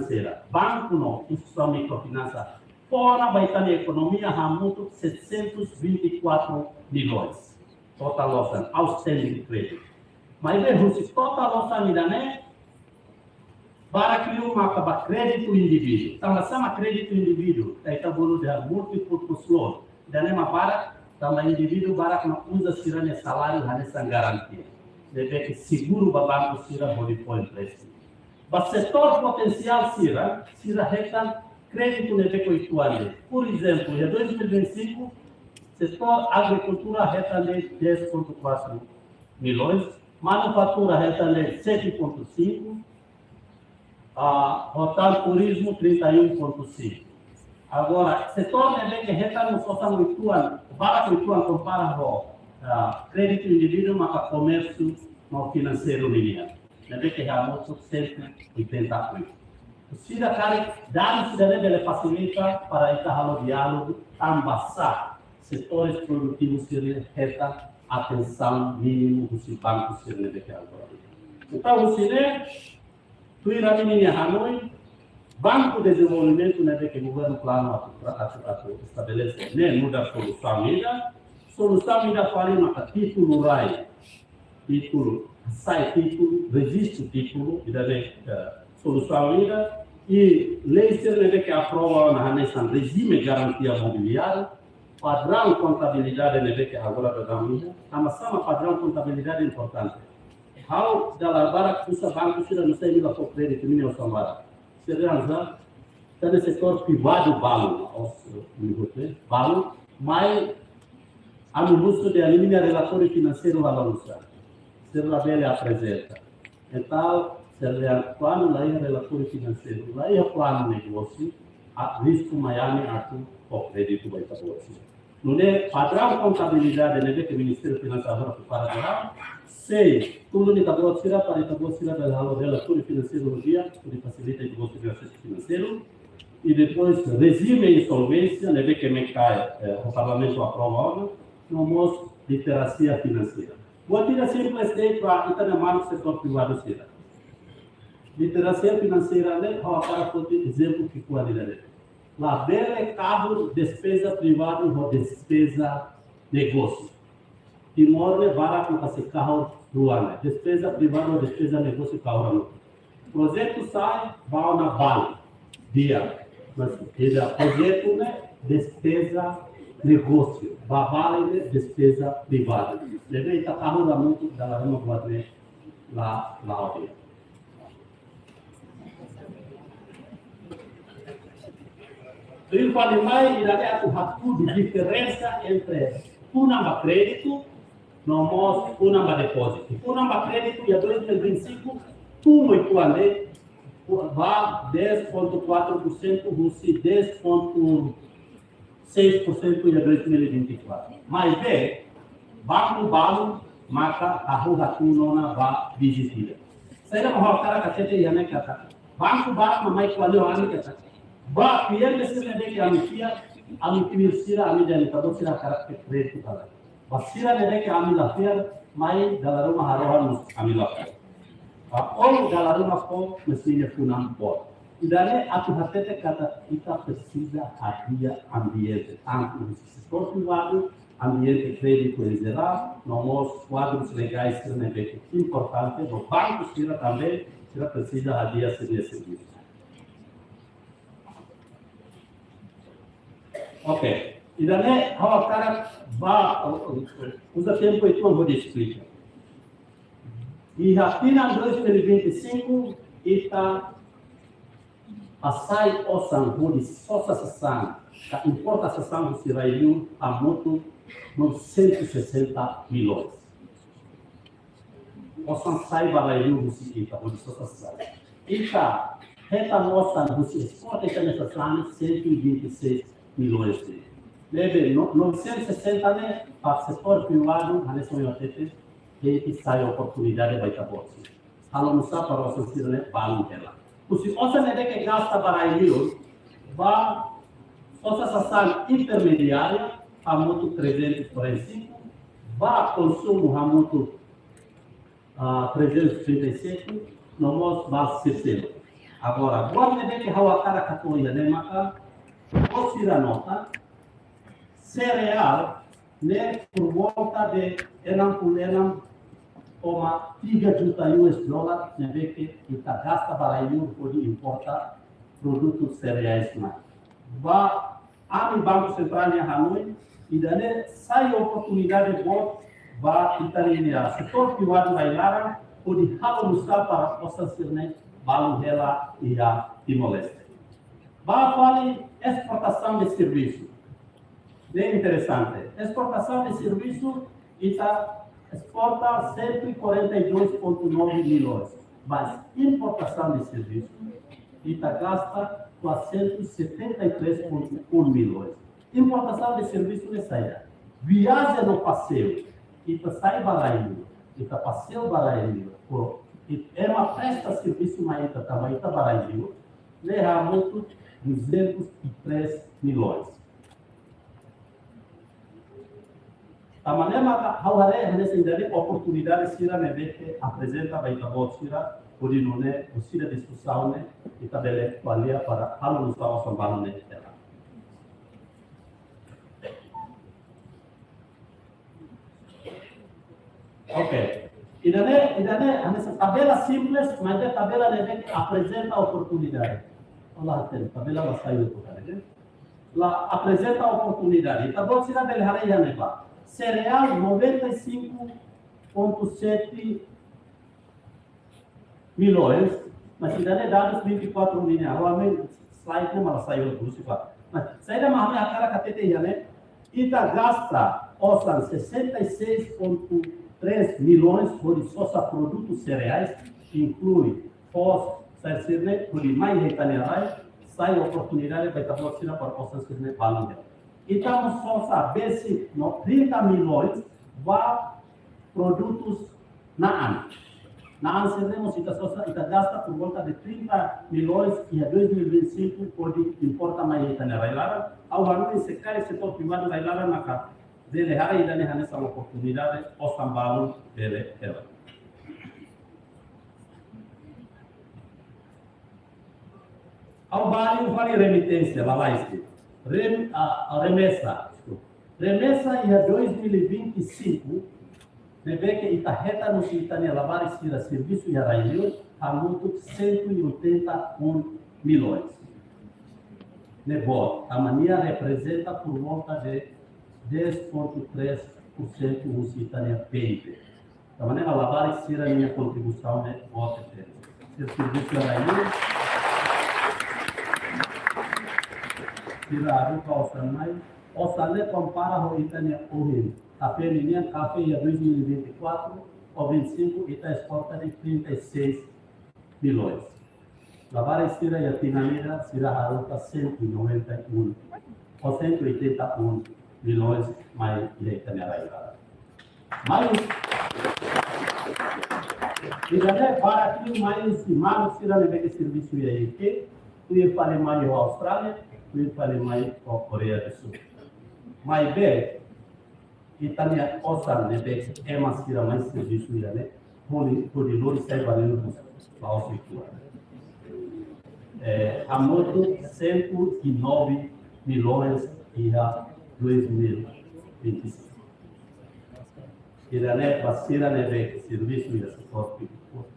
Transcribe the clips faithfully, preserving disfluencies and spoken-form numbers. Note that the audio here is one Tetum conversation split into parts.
finanseira, banku no instituisaun mikrofinansa, fó ona ba ita-nia ekonomia hamutuk setecentos vinte e quatro milhões. Total osan, outstanding credit. Maibé husi total osan ida-ne'e, barak liu maka ba kréditu indivíduu. Tanba sá mak kréditu indivíduu, ita bolu dehan multipurpose loan. Ida-ne'e mak barak, tanba indivíduu barak mak uza sira-nia saláriu hanesan garantia. Ne'ebé ke seguru ba banku sira hodi fó empréstimu. Ba setór potensiál sira, sira hetan kréditu ne'ebé ke uitoan de'it. Porezemplu, iha dois mil e vinte e cinco, setór agrikultura hetan de'it dez ponto quatro milhões, manufatura hetan de'it sete ponto cinco, ah, ho tan turizmu trinta e um ponto cinco. Agora, setór ne'ebé ke hetan mós osan uitoan, barak uitoan kompara ho, ah, kréditu indivíduu maka komérsiu no finanseiru nian. Ne'ebé ke hamutuk cento e oitenta e oito. Sira karik, dadus sira-ne'e bele fasilita para ita halo diálogu tanba sá setór produtivu sira hetan atensaun mínimu husi banku sira ne'ebé ke agora. Entaun, husi ne'e, tuir ami-nia hanoin, Banku Dezenvolvimentu ne'ebé ke governu planu atu, atu, atu estabelese ne'e nu'udar solusaun ida, solusaun ida fali maka títulu rai, títulu, sai títulu, rejistu títulu, ida-ne'e, eh, solusaun ida, i lei sira ne'ebé ke aprova ona hanesan rejime garantia mobiliáriu, padraun kontabilidade ne'ebé ke agora daudaun iha, tanba sá mak padraun kontabilidade importante. Ha'u dala barak husu banku sira, nusá imi la fó kréditu, imi-nia osan barak. Sira dehan sá, ita-nia setór privadu balu, os, mi hote, balu, mai ami husu dehan imi-nia relatóriu finanseiru la uza. Sira labele aprezenta. Entaun, sira dehan kuandu la iha relatóriu finanseiru, la iha planu negósiu, a risku mai ami atu fó kréditu ba ita-boot sira. Nune'e padraun kontabilidade ne'ebé ke Ministériu Finansas agora prepara jerál, sei tulun ita-boot sira para ita-boot sira bele halo relatóriu finanseiru no dia, hodi fasilita ita-boot sira asesu finanseiru. I depois rejime insolvénsia ne'ebé ke MECAE, eh, o Parlamentu aprova ona, no mós literasia finanseira. Buat ida simples de'it ba ita-nia maluk setór privadu sira. Literasia finanseira ne'e, ha'u hakarak foti ezemplu ki'ikoan ida-ne'e. Labele kahur despeza privadu ho despeza negósiu. Timor ne'e barak maka sei kahur rua ne'e. Despeza privadu ho despeza negósiu kahur rua. Projetu sai, ba ona balu. Di'ak. Mas ida projetu ne'e despeza negósiu. Ba balu ne'e despeza privadu. Ne'ebé ita kahur hamutuk dala ruma buat ne'e la, la oke. Tuir fali mai, ida-ne'e atu hatudu diferensa entre funan ba kréditu, no mós funan ba depózitu. Funan ba kréditu iha dois mil e vinte e cinco, tun uitoan de'it, ba dez ponto quatro por cento husi dez ponto seis por cento iha dois mil e vinte e quatro. Maibé, banku balu maka hahú hatún ona ba díjitu ida. Saida mak ha'u hakarak hatete iha ne'e katak, banku barak mak mai ko'alia ho ami katak, ba kliente sira ne'ebé ke ami fiar, ami tuir sira, ami dehan ita-boot sira hakarak fó kréditu ka lae. Ba sira ne'ebé ke ami la fiar, mai dala ruma harohan mós ami la fó. Ba olu dala ruma fó, mesti nia funan boot. Ida-ne'e atu hatete katak ita presiza hadi'a ambiente, tantu husi setór privadu, ambiente kréditu em geral, no mós kuadrus legais sira ne'ebé ke importante, no banku sira também, sira presiza hadi'a sira-nia servisu. Oke, ida-ne'e ha'u hakarak ba, uza tempu uitoan hodi esplika. Iha tinan dois mil e vinte e cinco, ita hasai osan hodi sosa sasán, ka importa sasán husi rai-liur hamutuk novecentos e sessenta milhões. Osan sai ba rai-liur husi ita, hodi sosa sasán. Ita hetan osan husi esporta ita-nia sasán cento e vinte e seis milhões. Ne'ebé, no, novecentos e sessenta ne'e, ba setór privadu, hanesan ohin ha'u hatete, ita sai oportunidade ba ita-boot sira. Halo nusá para osan sira-ne'e balun hela. Husi osan ne'ebé ke gasta ba rai-liur, ba sosa sasán intermediária, hamutuk trezentos e quarenta e cinco, ba konsumu hamutuk, ah, trezentos e trinta e cinco, no mós ba sirtelo. Agora, buat ne'ebé ke ha'u hakarak hato'o iha ne'e maka, ó sira nota, sereál ne'e por volta de enam puluh enam koma tiga juta U S dollar ne'ebé ke ita gasta ba rai-liur hodi importa produtu sereais nian. Ba ami Banku Sentrál nia hanoin, ida-ne'e sai oportunidade boot ba ita-nia setór privadu rai-laran hodi halo nu'usá para osan sira-ne'e balu hela iha Timor-Leste. Ba fali esportasaun de servisu. Ne'e interesante. Esportasaun de servisu, ita esporta cento e quarenta e dois ponto nove milhões. Mas importasaun de servisu, ita gasta quatrocentos e setenta e três ponto um milhões. Importasaun de servisu ne'e saida? Viajen no paseiu. Ita sai ba rai-liur, ita paseiu ba rai-liur. Por, ita, ema presta servisu mai ita tanba ita ba rai-liur, ne'e hamutuk duzentos e três milhões. Tanba ne'e maka ha'u haree hanesan ida-ne'e oportunidade sira ne'ebé ke aprezenta ba ita-boot sira, hodi nune'e husi ida-ne'e diskusaun ne'e, ita bele avalia para halo nu'usá osan balu ne'e hela. Ok. Ida-ne'e, ida-ne'e, hanesan tabela simples, maibé tabela ne'ebé ke aprezenta oportunidade. Olá, tem tabela la sai hotu karik, ne'e? La aprezenta oportunidade. Ita-boot sira bele haree iha ne'ebá. Sereál noventa e cinco ponto sete milhões, mas ida-ne'e dadus vinte e quatro nian, realmente slide ne'e mak la sai hotu, husi ba. Mas saida mak ami hakarak hatete iha ne'e, ita gasta osan sessenta e seis ponto três milhões hodi sosa produtu sereais, inklui foos, saida sira-ne'e, hodi mai iha ita-nia rai, sai oportunidade ba ita-boot sira para osan sira-ne'e balu hela. Ita mós sosa besik no trinta milhões ba produtus na'an. Na'an sira-ne'e mós ita sosa, ita gasta por volta de trinta milhões iha dois mil e vinte e cinco hodi importa mai ita-nia rai-laran. Ha'u hanoin se karik setór privadu rai-laran maka bele haree ida-ne'e hanesan oportunidade, osan balu bele hela. Ha'u bá liu fali remiténsia, lalais de'it. Rem-, a, a remesa, deskulpa. Remesa iha dois mil e vinte e cinco, ne'ebé ke ita hetan husi ita-nia labarik sira servisu iha rai-liur, hamutuk cento e oitenta e um milhões. Ne'e boot, tanba nia reprezenta por volta de dez ponto três por cento husi ita-nia P I B. Tanba ne'e labarik sira-nia kontribuisaun ne'e boot tebes. Sira servisu iha rai-liur, sira haruka osan mai, osan ne'e kompara ho ita-nia ohin. Kafé ninian, kafé iha dois mil e vinte e quatro ou vinte e cinco, ita esporta de'it trinta e seis milhões. Labarik sira iha tinan ida, sira haruka cento e noventa e um, ou cento e oitenta e um milhões mai iha ita-nia rai-laran. Mas, ida-ne'e para que mais maluk sira ne'ebé ke servisu iha I K, tuir fali mai ho Austrália, tuir fali mai ho Koreia do Sul. Maibé, ita-nia osan ne'ebé ke ema sira mai servisu iha ne'e, hodi, hodi lori sai ba liur mós la'ós uitoan. Eh, hamutuk cento e nove milhões iha dois mil e vinte e cinco. Ida-ne'e ba sira ne'ebé ke servisu iha setór pri-,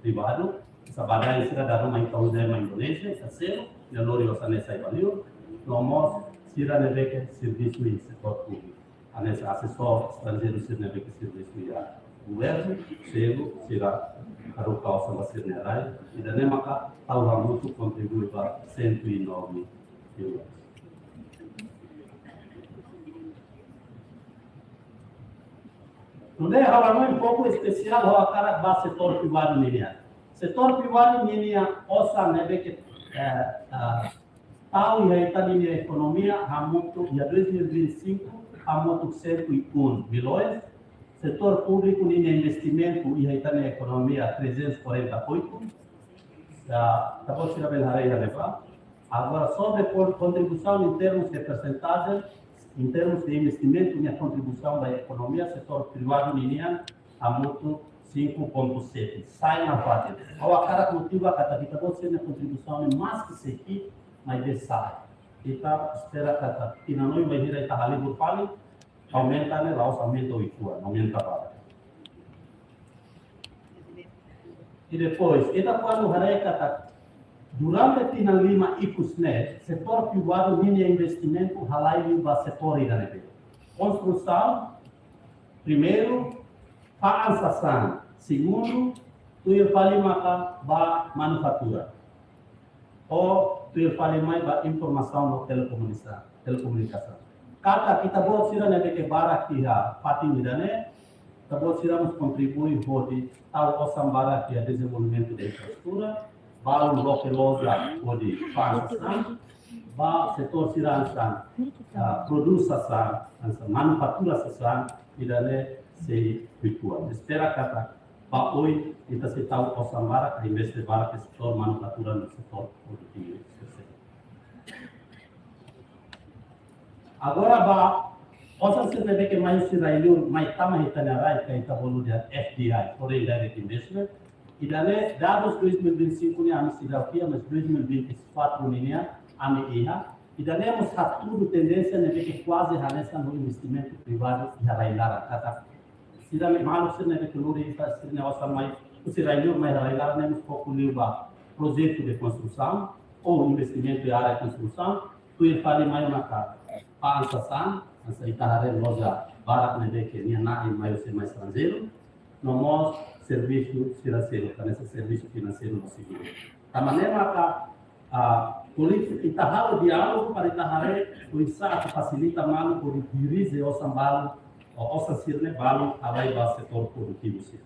privadu, sabadai sira dadu mai tau mai Indonézia, ita selu, nia lori osan ne'e sai ba liur, no mós sira ne'ebé ke servisu iha setór públiku. Hanesan asesór estranjeiru sira ne'ebé ke servisu iha governu, selu, sira haruka osan ba sira-nia rai, ida-ne'e maka tau hamutuk kontribui ba cento e nove euros. Nune'e ha'u hanoin pouku espesiál ha'u hakarak ba setór privadu ninian. Setór privadu ninian osan ne'ebé ke, eh, eh, tau iha ita-nia ekonomia hamutuk iha dois mil e vinte e cinco, hamutuk cento e um milhões. Setór públiku ninia investimentu iha ita-nia ekonomia trezentos e quarenta e oito. Ah, ita-boot sira bele haree iha ne'ebá. Agora, sobre kon-, kontribuisaun em termos de percentagem, em termos de investimento, nia kontribuisaun ba ekonomia, setór privadu ninian, hamutuk cinco ponto sete. Sai nafatin. Ha'u hakarak motiva katak ita-boot sira-nia kontribuisaun ne'e maski sei ki'ik, maibé sai. Ita espera katak tinan oin bainhira ita halibur fali, aumenta ne'e, la'ós aumenta uitoan, aumenta barak. I depois, ita kuandu haree katak durante tinan lima ikus ne'e, setór privadu ninia investimentu halai liu ba setór ida-ne'ebé? Konstrusaun, primeiru, fa'an sasán. Segundu, tuir fali maka ba manufatura. Ou tuir fali mai ba informasaun no telekomunikasaun, telekomunikasaun. Katak ita-boot sira ne'ebé ke barak iha fatin ida-ne'e, ita-boot sira mós kontribui hodi tau osan barak iha dezenvolvimentu de infraestrutura, balun loke loja hodi fa'an sasán, ba setór sira hanesan, ah, produs sasán, hanesan manufatura sasán, ida-ne'e sei uitoan. Espera katak ba oin ita sei tau osan barak, investe barak iha setór manufatura no setór produtivu. Agora ba osan sira ne'ebé ke mai husi rai-liur, mai tama iha ita-nia rai, ke ita bolu dehan F D I, Foreign Direct Investment. Ida-ne'e dadus dois mil e vinte e cinco ne'e ami seidauk iha, mas dois mil e vinte e quatro ninian ami iha. Ida-ne'e mós hatudu tendénsia ne'ebé ke kuaze hanesan ho investimentu privadu iha rai-laran, katak sira ne'e maluk sira ne'ebé ke lori ita sira-nia osan mai husi rai-liur mai rai-laran ne'e mós foku liu ba projetu de konstrusaun ou investimentu iha área konstrusaun, tuir fali mai maka fa'an sasán, hanesan ita haree loja barak ne'ebé ke nia na'in mai husi mai estranjeiru, no mós servisu sira seluk, hanesan servisu finanseiru no seguru. Tanba ne'e maka ah, polítika ita halo diálogu para ita haree oinsá atu fasilita maluk hodi dirije osan balu, ou osan sira-ne'e balu halai ba setór produtivu sira.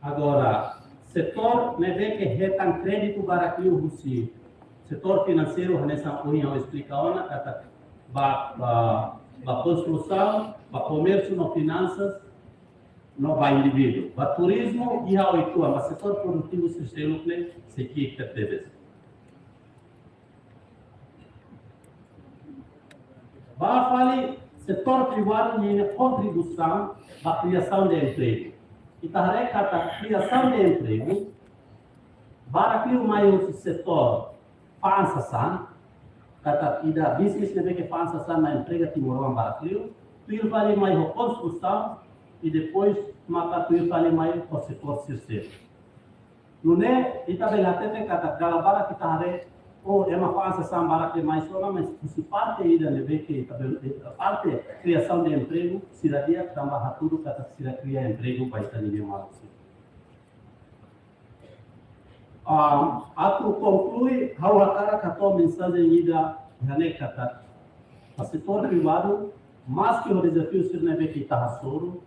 Agora, setór ne'ebé ke hetan kréditu barak liu husi setór finanseiru hanesan ohin ha'u esplika ona katak ba, ba, ba konstrusaun, ba komérsiu no finansas, no ba indivíduu. Ba turizmu iha uitoan, ba setór produtivu sira seluk ne'e sei ki'ik tebes. Ba fali setór privadu ninia kontribuisaun ba kriasaun de empregu. Ita haree katak kriasaun de empregu barak liu mai husi setór fa'an sasán, katak ida business ne'ebé ke fa'an sasán mak emprega timoroan barak liu, tuir fali mai ho konstrusaun, i depois maka tuir fali mai ho setór sira seluk. Nune'e, ita bele hatete katak dala barak ita haree, oh, ema fa'an sasán barak demais ona, mas husi parte ida ne'ebé ke ita bele, eh, parte kriasaun de empregu, sira di'ak tanba hatudu katak sira kria empregu ba ita-nia maluk sira. Ah, atu konklui, ha'u hakarak hato'o mensajen ida, iha ne'e katak, ba setór privadu, maski ho dezafiu sira ne'ebé ke ita hasoru,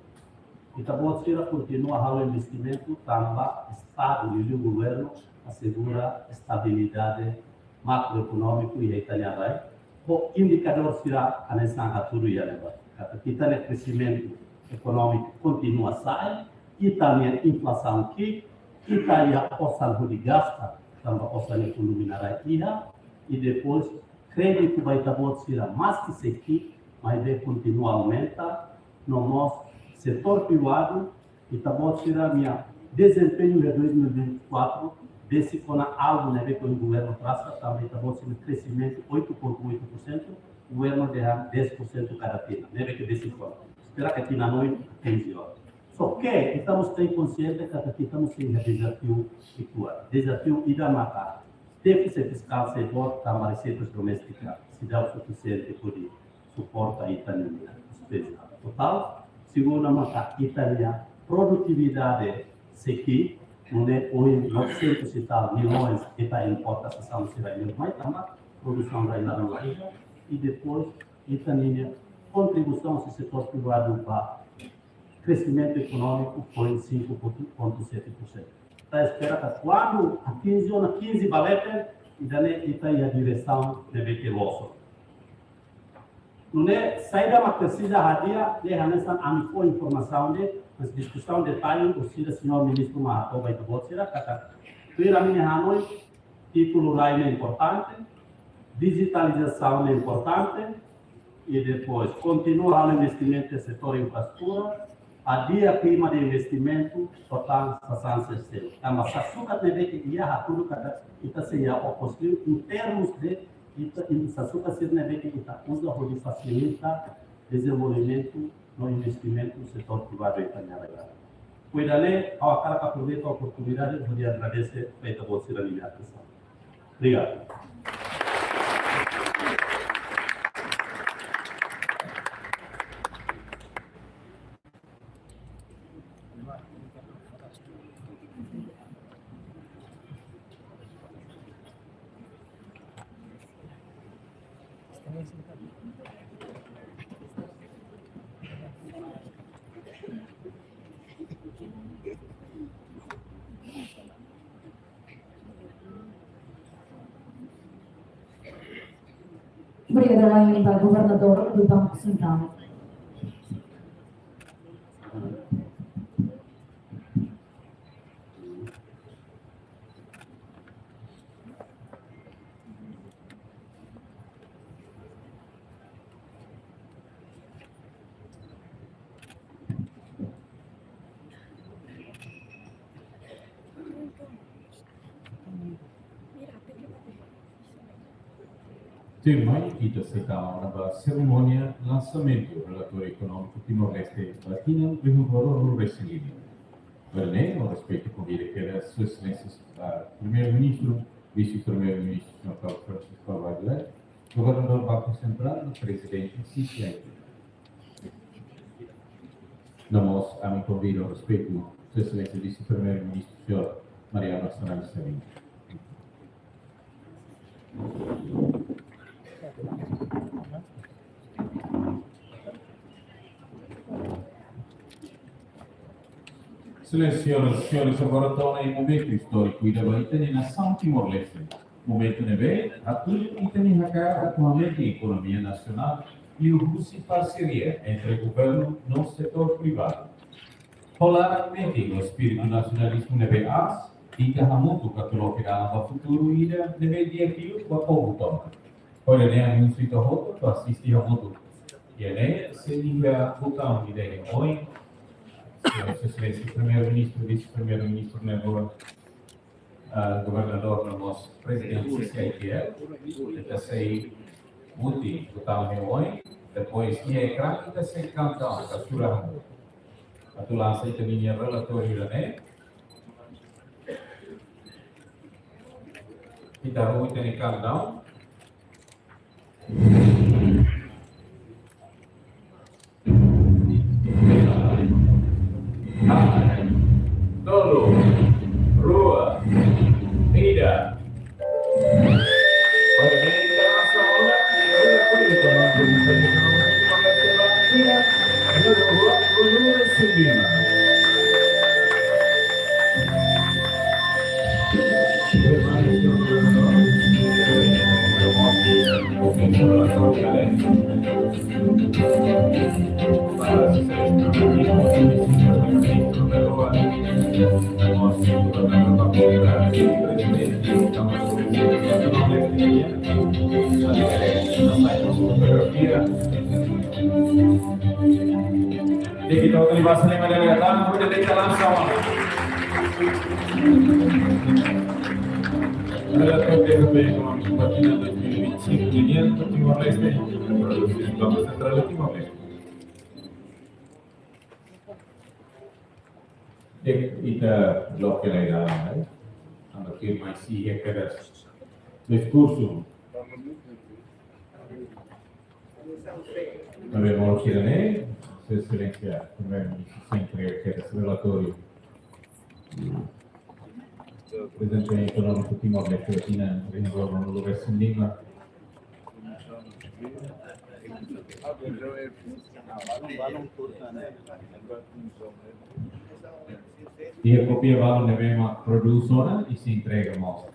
ita-boot sira kontinua halo investimentu, tanba Estadu, liuliu governu, asegura estabilidade makroekonómiku iha ita-nia rai, ho indikadór sira hanesan hatudu iha ne'ebá. Katak ita-nia kresimentu ekonómiku kontinua sa'e, ita-nia inflasaun ki'ik, ita iha osan hodi gasta, tanba osan ekonomia nia rai iha, i depois kréditu ba ita-boot sira maski sei ki'ik, maibé kontinua aumenta, no mós setór privadu, ita-boot sira-nia dezempeñu iha dois mil e vinte e quatro, besik ona alvu ne'ebé ke governu trasa, tanba ita-boot sira-nia kresimentu oito ponto oito por cento, governu dehan dez por cento kada tinan, ne'ebé ke besik ona. Espera ke tinan oin atinje ona. Só ke ita mós tenke konsiente katak ita mós iha dezafiu uitoan. Dezafiu ida maka défisit fiskál sei boot tanba reseitas doméstika seidauk sufisiente hodi suporta ita-nia despeza totál. Segundu maka ita-nia produtividade sei ki'ik, nune'e ohin novecentos e tal milhões ita importa sasán husi rai-liur mai tanba produsaun rai-laran la iha, i depois ita-nia kontribuisaun husi setór privadu ba kresimentu ekonómiku foin cinco ponto sete por cento. Ita espera katak kuandu atinje ona quinze ba leten, ida-ne'e ita iha diresaun ne'ebé ke loos ona. Nune'e saida mak presiza hadi'a, ne'e hanesan ami fó informasaun de'it, mas diskusaun detalle, orsida señór ministru mak hato'o ba ita-boot sira, katak tuir ami-nia hanoin, títulu rai ne'e importante, dijitalizasaun ne'e importante, I depois, kontinua halo investimentu iha setór infraestrutura, adia klima de investimentu, total sasán sesenta. Tanba sasukat ne'ebé ke iha hatudu katak ita sei iha oposizon, em termos de ita, ita sasukat sira ne'ebé ke ita uza hodi fasilita dezenvolvimentu no investimentu setór privadu iha ita-nia rain. Kuidale, ha'u hakarak aproveita oportunidade hodi agradese ba ita-boot sira-nia atensaun. Obrigadu. Obrigada, Lain, ba Governadór do Banku Sentrál. Tuirmai, ita sei tau ona ba serimónia lansamentu relatóriu ekonómiku Timor-Leste ba tinan rihun rua ruanulu-resin-lima. Ba ne'e, ho respeitu konvida kedas Sua Exelénsia, ah, Primeiru-Ministru, Vise-Primeiru-Ministru, señór Carlos Francisco Carvalho Leite, Governadór Banku Sentrál, Prezidente C C I T. No mós, ami konvida ho respeitu Sua Exelénsia Vise-Primeiru-Ministru, señór Mariano Assanani Savimbi. Exelénsia, señoras e señores, agora to'o iha momentu istóriku ida ba ita-nia nasaun Timor-Leste. Momentu ne'ebé atu ita-nia hakarak atu aumenta ekonomia nasionál liuhusi parseria entre governu no setór privadu. Ho laran metin no espíritu nasionalizmu ne'ebé aas, ita hamutuk atu loke dalan ba futuru ida ne'ebé di'ak liu ba povu tomak. Hodi nune'e ami husu ita hotu atu asiste hamutuk. Iha ne'e, sei iha butaun ida iha oin, Sua Exelénsia Primeiru-Ministru, Vise-Primeiru-Ministru, ne'ebé ah, Governadór no mós Prezidente C C I T L, ita sei mutin butaun ne'e oin, depois iha ekrán ita sei kanta, ita sura hamutuk. Atu lansa ita-nia relatóriu ida-ne'e. Ita halo ita-nia countdown. Tolu, rua, ida. Di'ak, ita hotu nia basa liman dele atan, hodi dehan langsung. Relatóriu Dezenvolvimentu Ekonómiku ba tinan dois mil e vinte e cinco nian, Timor-Leste, produzidu ba Banku Sentrál Timor-Leste. Di'ak, ita loke lai dalan, eh? Anda firma isi ya kada diskursu. Ne'ebé molok ida-ne'e, Sua Exelénsia Primeiru-Ministru sei entrega kedas relatóriu desempeñu ekonómiku Timor-Leste ba tinan rihun rua ruanulu-resin-lima. Iha kópia balun ne'ebé mak produs ona i sei entrega mós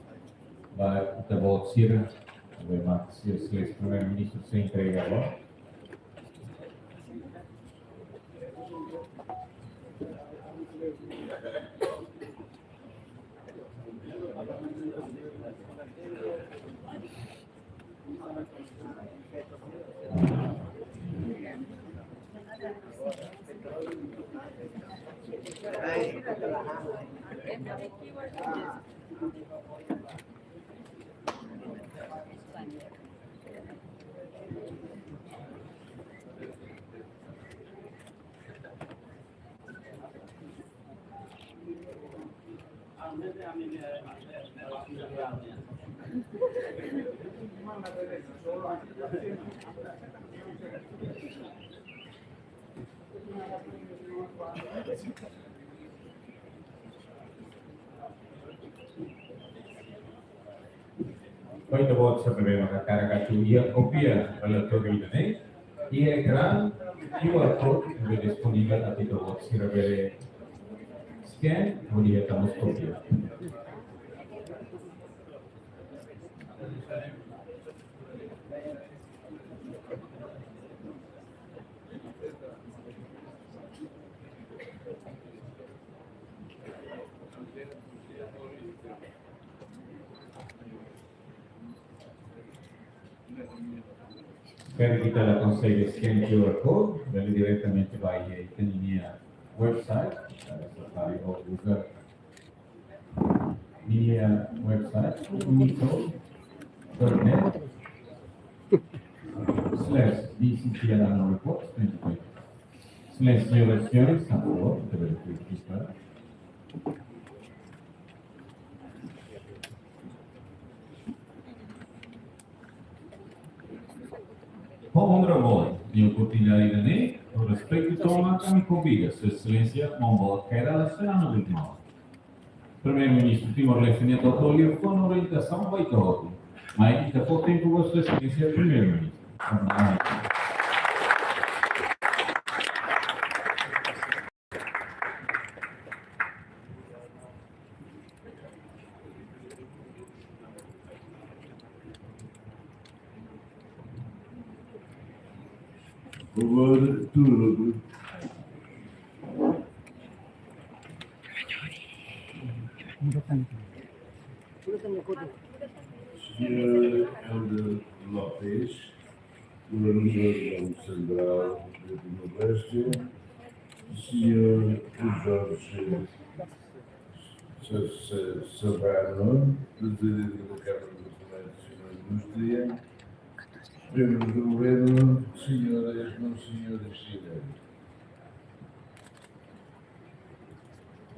ba ita-boot sira, ne'ebé mak Sua Exelénsia Primeiru-Ministru sei entrega agora. Point of order, sira bele maka hakarak atu iha kópia relatóriu ida-ne'e. Iha ekrán, Q R code ne'ebé disponivel atu ita-boot sira bele scan, hodi hetan mós kópia. Karik ita la konsege scan Q R code, bele diretamente ba iha ita-nia website, ita bele safari ho Google. Nia website, unito dot net slash B C C annual report twenty twenty. Exelénsia, senhoras e senhores, por favor, ita bele klik. Ho onra boot, iha oportunidade ida-ne'e, ho respeitu tomak, ami konvida Sua Exelénsia Maun Boot Kay Rala Xanana Gusmão, Primeiru-Ministru Timor-Leste, nia atu hato'o liafuan no orientasaun ba ita hotu. Mai ita fó tempu ba Sua Exelénsia Primeiru-Ministru. Por favor, tudo. Senhor Helder Lopes, Governador do Banco Central de Timor-Leste, senhor Jorge Sa-, Sa-, Savano, Presidente da Câmara Nacional de Indústria, membros do Governo, senhoras e senhores chilenos.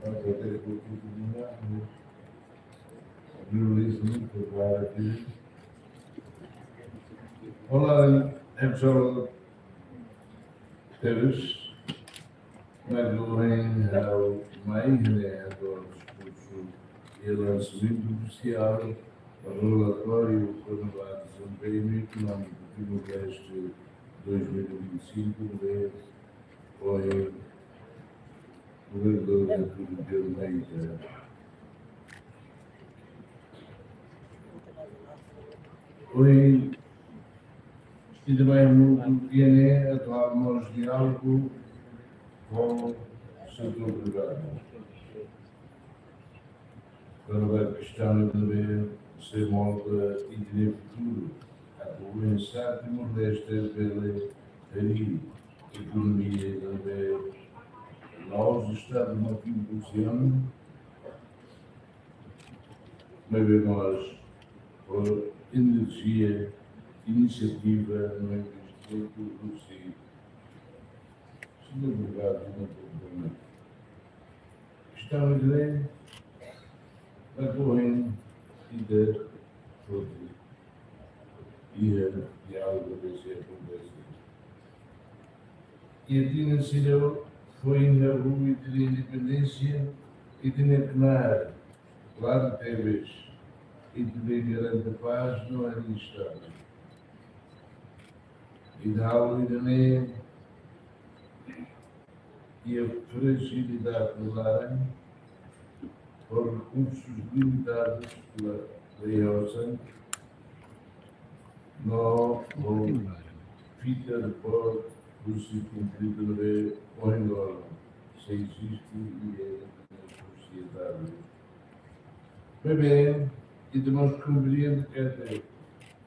Vamos ter que continuar, né? Jornalismo, claro que. Olá, é pessoal. Tebes, mak ohin ha'u mai hela hato'o diskursu iha lansamentu ofisiál relatóriu kona-ba dezempeñu ekonómiku Timor-Leste dois mil e vinte e cinco, ne'ebé ohin Governador Repúblika mai hela. Ohin, ita mai hamutuk iha ne'e atu halo mós diálogu ho setór privadu. Kona-ba kestaun ne'ebé sei molda ita-nia futuru, atu oinsá Timor-Leste bele harii ekonomia ne'ebé la'ós Estadu mak impulsiona, maibé mós ho enerjia, inisiativa no investimentu husi señór Obrigado, señór Presidente. Estamos bem, mas ohin ita foti iha diálogu desse akontese. Iha tinan sira foin hahú ita-nia independénsia, ita-nia knaar klaru tebes, ita bele garante pás no harii Estadu. Ita halo ida-ne'e iha frajilidade laran, ho rekursus limitadus, la, lei osan, no ho fita de port husi konflitu ne'ebé ohin loron sei eziste iha sosiedade. Maibé, ita mós komprende katak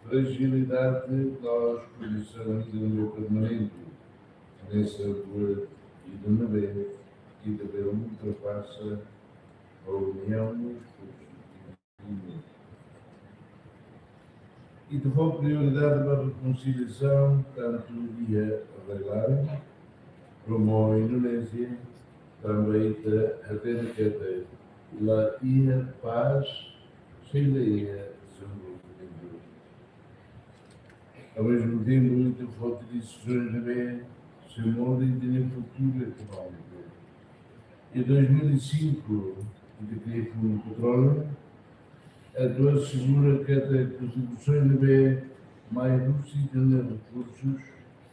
frajilidade la'ós kondisaun ida ne'ebé permanente, hanesan buat ida ne'ebé ita bele ultrapasa reuniaun konstrutivu. Ita fó prioridade ba rekonsiliasaun, tantu iha rai-laran, promove Indonézia, tanba ita hatene katak la iha pás se la iha dezenvolvimentu. Ao mesmo tempo, ita foti desizaun ne'ebé sei molda ita-nia futuru ekonómiku. Em dois mil e cinco, ita kria Fundu Petróleu, atu asegura katak kontribuisaun ne'ebé mai husi ita-nia rekursus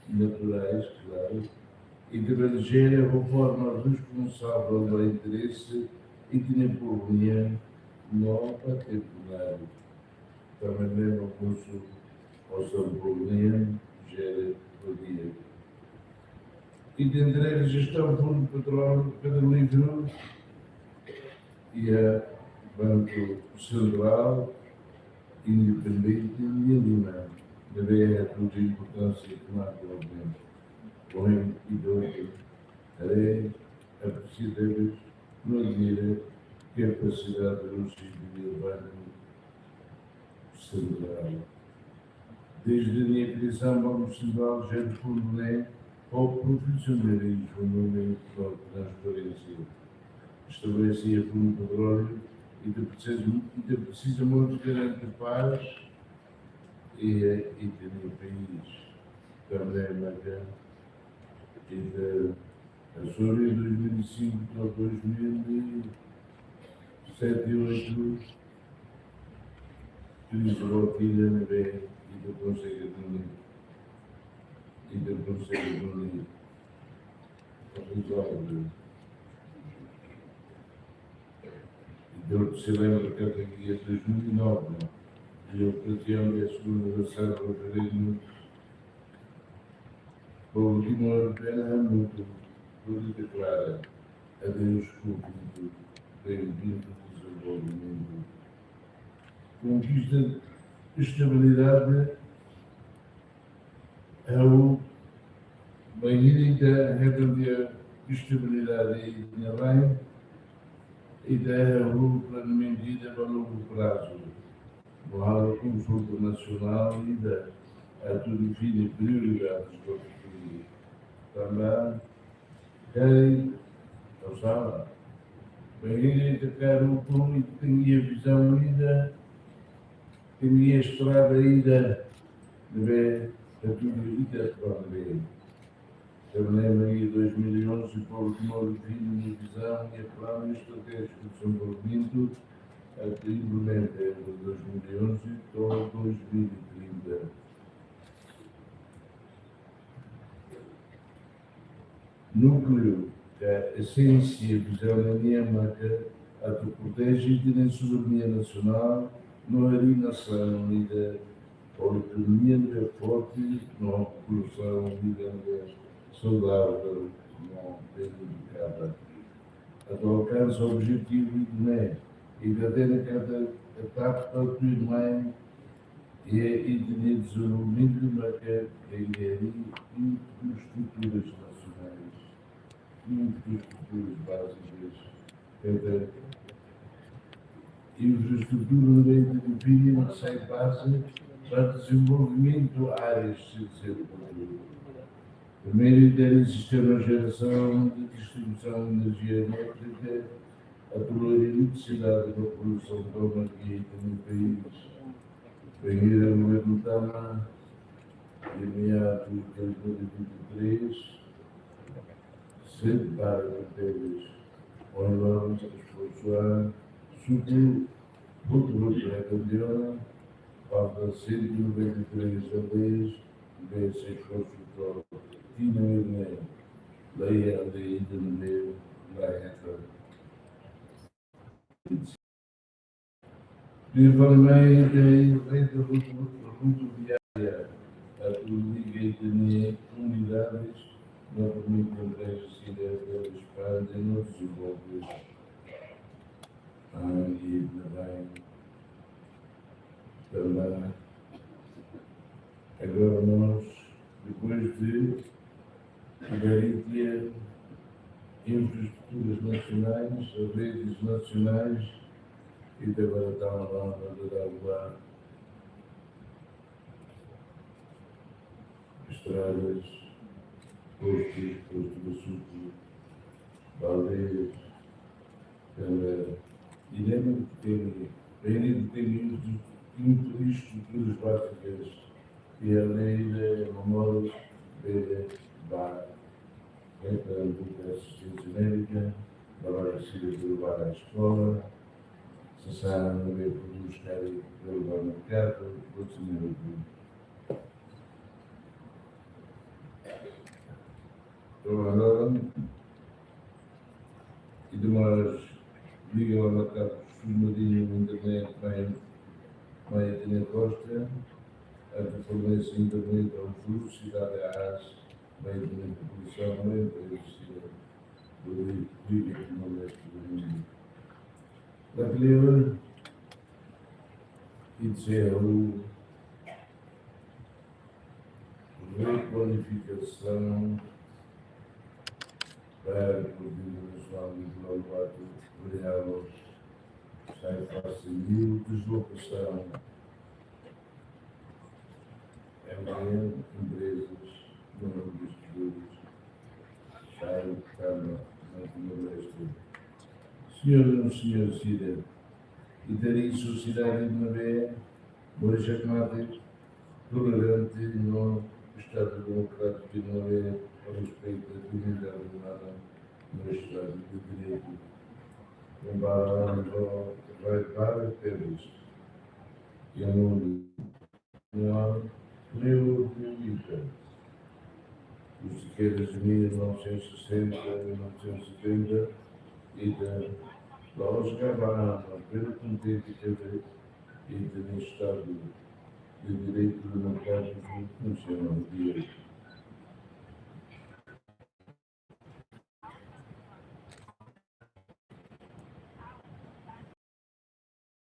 naturais, klaru, ita bele jere ho forma responsavel ba interese ita-nia povu nian no ba tempu laran. Tanba ne'e mak husu osan povu nian jere ho di'ak. Ita entrega jestaun Fundu Petróleu, Petrolíferu iha Banku Sentrál independente nian liman, ne'ebé hatudu importánsia knaar ba oin, ohin ita hotu haree, apresia tebes no admira kapasidade husi Banku Sentrál. Desde nia kriasaun, Banku Sentrál jere fundu ne'e ho profisionalizmu no transparénsia. Estabelese Fundu Petróleu, ita presiza, ita presiza mós garante pás iha ita-nia país. Tanba ne'e mak ita asumi dois mil e cinco to'o dois mil e sete, oito, krize rotina ne'ebé ita konsege duni, ita konsege duni rezolve. Ita sei lembra katak iha dois mil e nove, iha okaziaun de segunda aniversáriu do governu, povu Timor bele hamutuk hodi deklara adeus konflitu, bem-vindo dezenvolvimentu. Konkista estabilidade, ha'u, bainhira ita hetan di'ak estabilidade iha rai, ita hahú planeamentu ida ba longu prazu. No halo konsulta nasionál ida atu define prioridades ba futuru. Tanba karik, ou seja, bainhira ita kaer ukun, ita tenke iha vizaun ida, tenke iha estrada ida, ne'ebé hatudu ita atu bá ne'ebé. Tanba ne'e mak iha dois mil e onze, povu Timor define nia vizaun, nia planu estratéjiku de dezenvolvimentu, atu implementa entre dois mil e onze to'o dois mil e trinta. Núkleu ka esénsia vizaun nian maka atu proteje ita-nia soberania nasionál no harii nasaun ida ho ekonomia ne'ebé forte no populasaun ida ne'ebé saudável no bem educada. Atu alkansa objetivu ida-ne'e, ita hatene katak etapa tuirmai iha ita-nia dezenvolvimentu maka infraestruturas nasionais, infraestruturas básicas, katak infraestrutura ne'ebé ita define mak sai baze ba dezenvolvimentu áreas sira seluk. Primeiru, ita haree sistema jerasaun, distribuisaun enerjia elétrika, atu lori eletrisidade ba populasaun tomak iha ita-nia país. Bainhira governu tama iha meados de dois mil e vinte e três, sente para tebes, ohin loron esforsu an, suku hotu-hotu regiaun, falta cento e noventa e três aldeias, ne'ebé esforsu to'o tinan ne'e, la iha aldeia ida ne'ebé la hetan. Tuir fali mai, ita iha rede rodoviária atu liga ita-nia komunidades no permite empreza sira bele espande no dezenvolve. Ah, e também, também, agora nós, depois de garantir a infraestrutura nacionais, redes nacionais, e de agora está na banda da água, estradas, postos, postos de açúcar, baldeias, eh, e lembro que tem, ainda tem infraestruturas básicas, e a lei de memórias de bar, eh, para a assistência médica, para a saúde, para a escola, se sabe, para buscar pelo mercado, outros meios. Trabalhadora, e demais, liga lá na casa, costuma de internet, vai, vai ter a costa, a que fornece internet ao sul, cidade de Arras, vai ter a população, vai ter a cidade, do Rio, do Nordeste, do mundo. Da Clever, e de Serro, requalificação para o Conselho Nacional de Plano Variável sai fácil, deslocação, M N, empresas, investidores, sai para o Nordeste. Senhor, senhor Cida, e teria sociedade de maneira, moris pragmático, tolerante, no Estado Democrático de Maneira, respeito à dignidade humana, no Estado de Direito. Embora não vai para termos, e no mundo, não há priorita. Os sequeiros de mil novecentos e sessenta, mil novecentos e setenta, e da Laos Cabana, pelo contente que teve, e do Estado de Direito Democrático Funcional de Direito.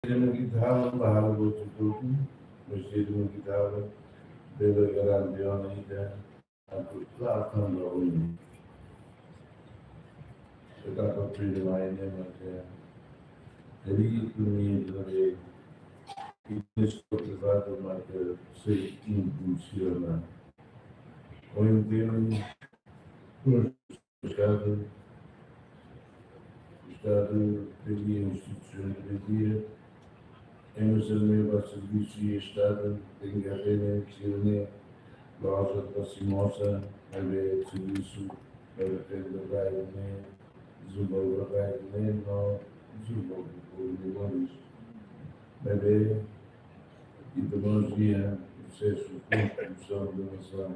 Teremos que dar uma rala do outro grupo, mas teremos que dar pela garantia unida a população da União. Você está para o primeiro mais, né, mas é, é ali que o menino também, e depois o privado, mas é, sei que funciona. Ou então, Estado, Estado teria instituições de dia, M S M E para serviço e Estado tem que atender, se não é, loja para se mostra, mas é serviço para ter lugar, né? Desenvolve a rede, né? Não desenvolve por milhões. Mas é, e tecnologia, processo, construção de nação,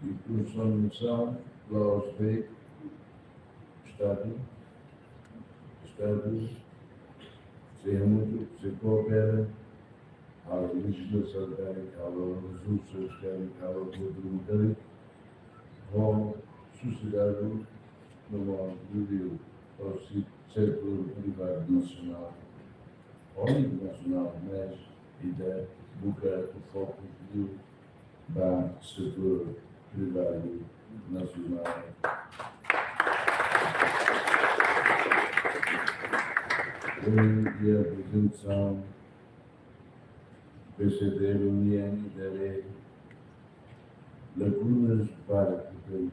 e construção de nação, Laos Bay, Estado, Estado, se é muito, se coopera, a legislação tem que, a resursos tem que, a cultura tem que, com sociedade, no modo de, ao se-, setor privado nacional, ou internacional, mas, e da, do que o foco do ba setor privadu nasionál. Ohin iha apresentasaun P C D nian, iha lakunas barak tebes.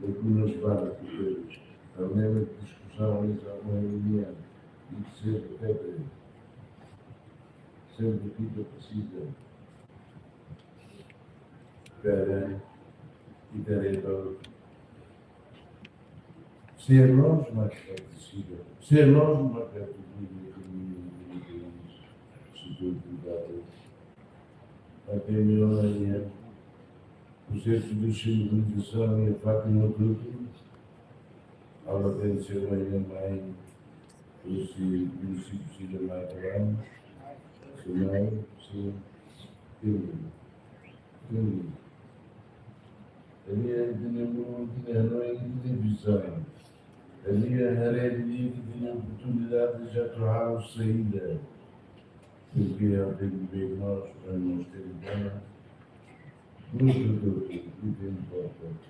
Lakunas barak tebes. Tanba diskusaun iha ohin nian, iha P C D, sempre fica preciso. Para, e para, para ser nós mais particida, ser nós mais particida, se tudo cuidado. Até melhor, o processo de civilização é Fátima tudo, ela tem de ser uma irmã mãe, por esse município se chama Abraham, se não, se tem, tem. Ele é de Nebu, de Nebu, de Visão. Ele é herede, de oportunidade de já torrar o saída. Porque eu tenho que ver nós, para nós termos dona. Muito, muito, muito, muito, muito.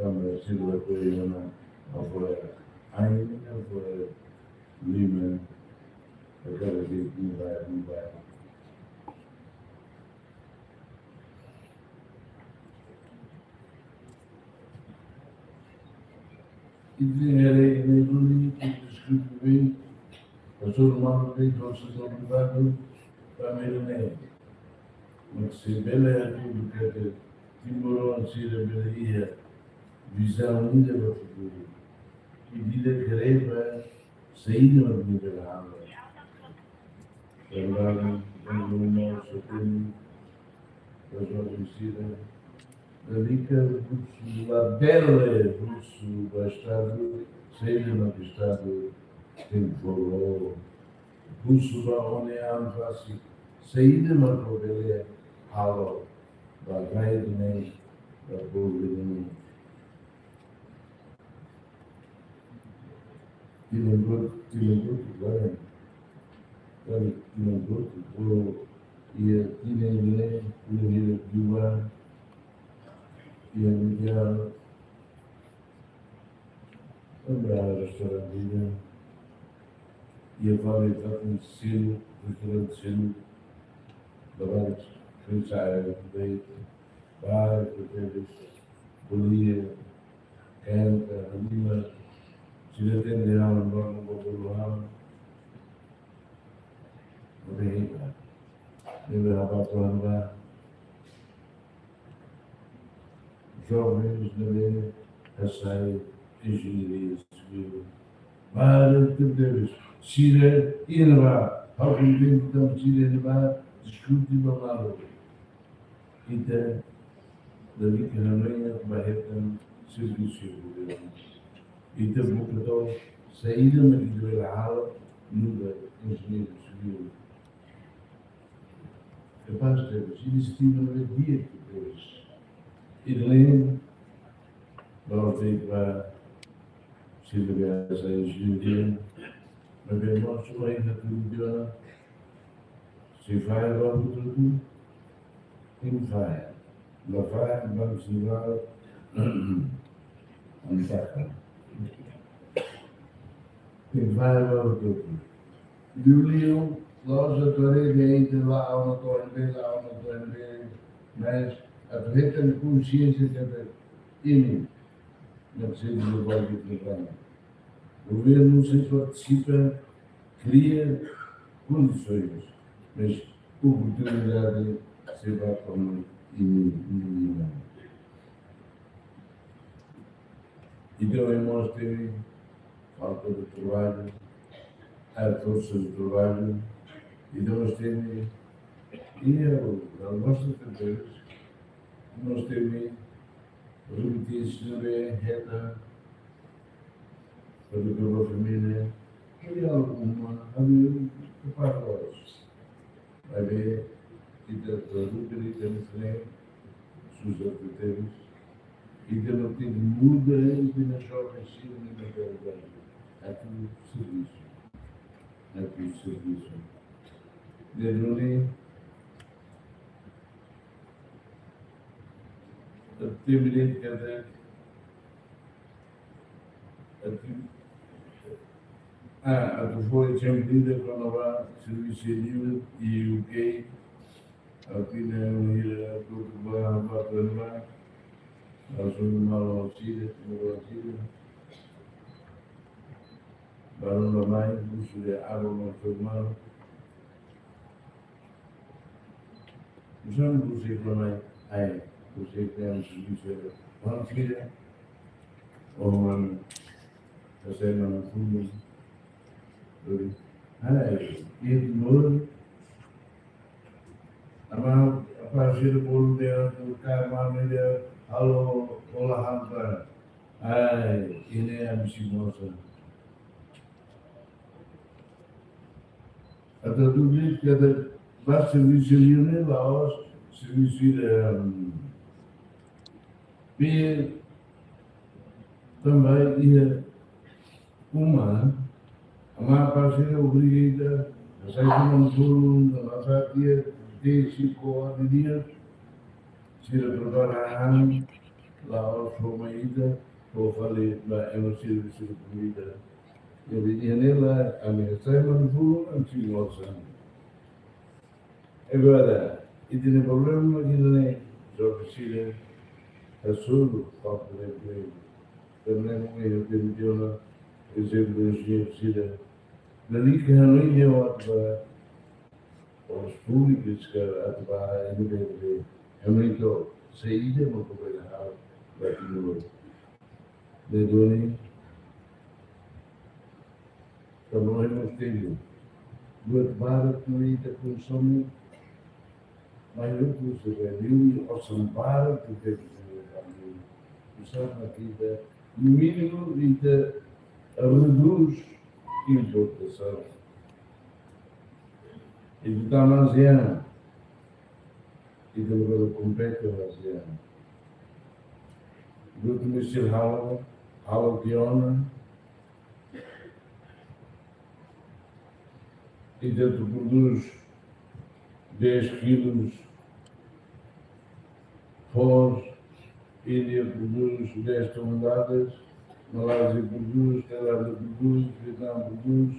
tanba sira la apoia ona, apoia ain, apoia liman, agora de mudar, mudar. Ita haree iha ne'e duni, ita diskute bem, pastór Mauro tem doze anos de idade, família ne'e. Mas se bele atu buka de timoroan sira bele iha vizaun ida ba futuru. I ida kereba saida mak ita bele halo. Tanba, tanba uma soteni, tanba sira, lalika husu, labele husu ba Estadu, saida mak Estadu tenke fó. Husu ba ó-nia an rasik, saida mak ó bele halo ba rai ne'e, ba povu ne'e. Tinan hotu, tinan hotu, laran. Laran, tinan hotu, ho iha tinan ne'e, tinan hirak dua, iha media, tanba restaurante ida, iha fali fatin seluk, restaurante seluk, labarik, franchise, baik, baik, hotel, bolia, kenta, anima, sira atende ha'u, no, no, no, no, ha'u. Oke, ita. Ne'ebé ha'u atu hanoin ba jovens ne'ebé hasai enjeñaria sivil. Barak tebes, sira iha ne'ebá, ha'u kontente tanba sira iha ne'ebá, diskute ba malu. Ita lalika hanoin atu ba hetan servisu governu. Ita buka to'o saida mak ita bele halo nu'udar enjeñeiru sivil. Kapás tebes, ita estima ne'ebé di'ak tebes. Ida-ne'e, ba ote ba sira ne'ebé hasai enjeñaria, maibé mós ohin ha'u atu dehan, se fahe ba bututu, tenke fahe. La fahe, bandu sira antaka. Tenke fahe ba bututu. Liuliu, loos atu haree de'it, la'o ona to'o ne'ebé, la'o ona to'o ne'ebé, mas atu hetan konsiénsia katak imi, na sede do Banco de Trabalho. Governu sei partisipa, kria kondisoens, mas oportunidade sei ba to'o imi, imi, imi. Entaun, irmãos, teve falta de trabalho, a força de trabalho, e nós temos, e eu, eu gosto de Deus, nós temos remitência de reta, para que a família, e alguma, a mim, que faz lojas. Maibé, ita atu luta, ita atu sene, susa atu tebes, ita atu muda, ita atu joven sira-ne'e mentalidade. Atu servisu. Atu servisu. Ne'e duni, atu termina katak, atu, ah, atu fó ezemplu ida kona-ba servisu iha U K, atu ina hira atu ba, ba, ba, ba, atu malu sira, malu sira. Baru la mai, husu de'it aba mak atu malu. Misalnya, husu de'it mai, ai, husu de'it mai, husu de'it mai. Orang sira, orang, saya nama kuning. Jadi, ai, itu dulu. Ama, apa sira bolu de'it, ka mami de'it, halo, olah hanta. Ai, iha ne'e ami sei mostra. Atu dúvida kada ba servisu ne'e la'ós servisu de, em, pe também iha uma, ama parceria obriga ita, sai de um turno, na fatia, de cinco horas de dia, sira prepara an, la'ós forma ida, ou fali ba ema sira, sira komida. Jadi, iha ne'e la, ami sai manu fulu, ami sei mostra. Agora, ita-nia problema ida-ne'e, joven sira, hasoru falta de emprego. Problema ida-ne'e, ita-nia ezemplu, enjeñeiru sira. Lalika hanoin de'it atu ba, órgãos públikus ka atu ba N B B. Hanoin to'o, saida mak bele halo ba Timor. Ne'e duni, tanba ema tenke buat barak ne'ebé ita konsome, maibé husi reunion osan barak ita tenke uza, para ita, no mínimu, ita redús importasaun. Ita tama ASEAN, ita labele kompete ho ASEAN. Ita mesti halo, halo tiha ona. Ita atu prodús dez kilos foos, Índia prodús dez toneladas, Malázia prodús, Tailándia prodús, Vietname prodús,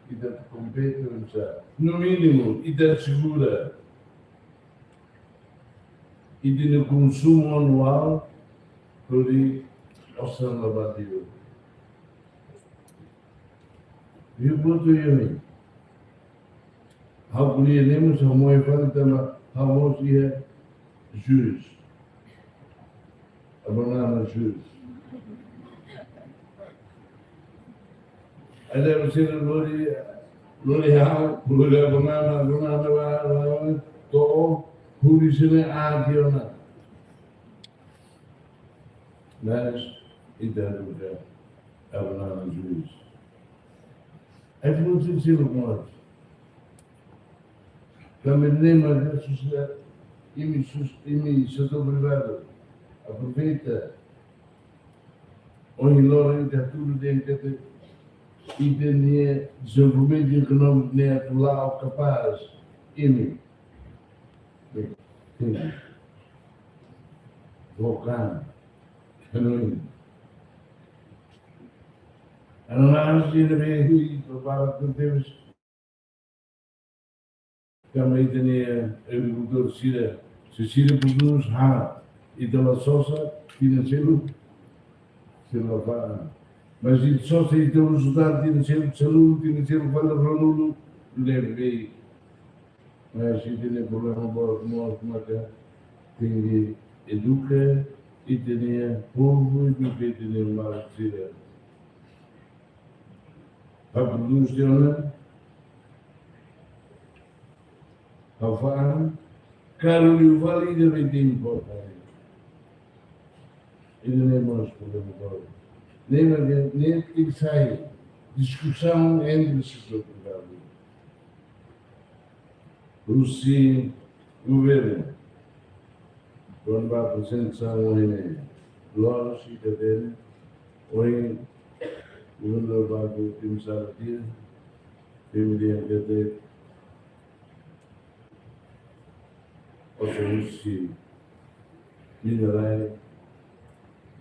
ita atu kompete, no mínimu, ita asegura ita-nia konsumu anuál hodi osan la bá tiha. Iha buat ida ne'e. Ha'u ko'alia ne'e mós ha'u moe fali tanba ha'u mós iha jús. Abang Nana jús. Ada mesin lori, lori ha'u, lori Abang Nana, Abang Nana ba, ba, to'o, huri sini adi ona. Mas, ita buka, Abang Nana jús. Ai, buat sira-ne'e mós. Tanba ne'e mak sosiedade, imi sus-, imi setór privadu, aproveita. Ohin loron ita hatudu dehan katak ita-nia dezenvolvimentu ekonómiku ne'e atu la'o kapás. Imi. Imi. Bukan. Anu imi. Anu nasi ne'ebé hui, para tu tebes. Tanba ita-nia agrikultór sira, se sira prodús, ha, ita la sosa, tinan seluk, sira la fa'an. Mas ita sosa, ita uza tan, tinan seluk, seluk, tinan seluk, fali ruanulu, lebe. Mas ita-nia problema boot mós maka tenke eduka ita-nia povu, eduka ita-nia maluk sira. Ha'u prodús tiha ona, ha'u fa'an, karu liu fali ida be importa. Ida-ne'e mós problema boot. Ne'e mak, ne'e tenke sai diskusaun entre setór privadu. Husi governu, kuandu ba apresentasaun ohin ne'e, loos ita hatene, ohin, governu ba ku tim sala dia, tim dia kete, osan husi minerál,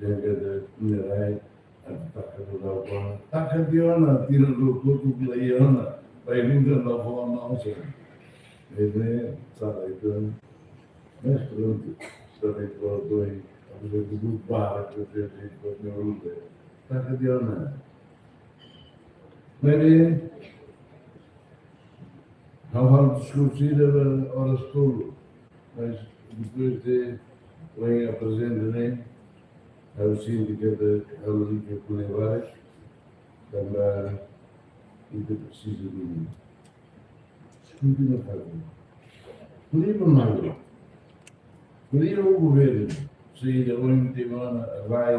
dehan katak minerál, atu taka tiha ona, taka tiha ona, tinan rua kotuk la iha ona, bai muda la fó ona osan. Ne'e, sala ida. Mas prontu, sala ida, atu duduk barak, atu duduk barak, taka tiha ona. Mas, ha'u halo diskursu ida oras tolu, mas depois de ohin aprezenta ne'e, ha'u sente katak ha'u lalika ko'alia barak, tanba ita presiza de mim. Diskute no fali. Ko'alia ba malu. Ko'alia ho governu. Saida ohin tiha ona, vai,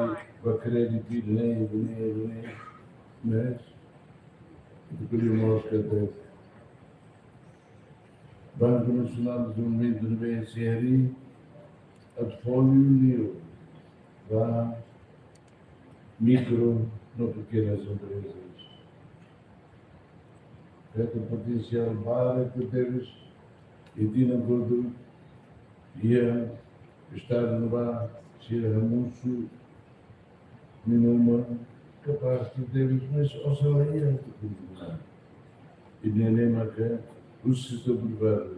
ba kréditu ida-ne'e, ida-ne'e, ida-ne'e, mas ita ko'alia mós katak Banku Nasionál de Dezenvolvimentu, B N D E, atu fó liuliu ba mikro no pekenas emprezas. Feto potensiál barak tebes, i tinan kotuk iha Estadu ne'ebá sira hamosu minuman kapás tebes, mas osan la iha atu kontinua. I ne'e maka husi setór privadu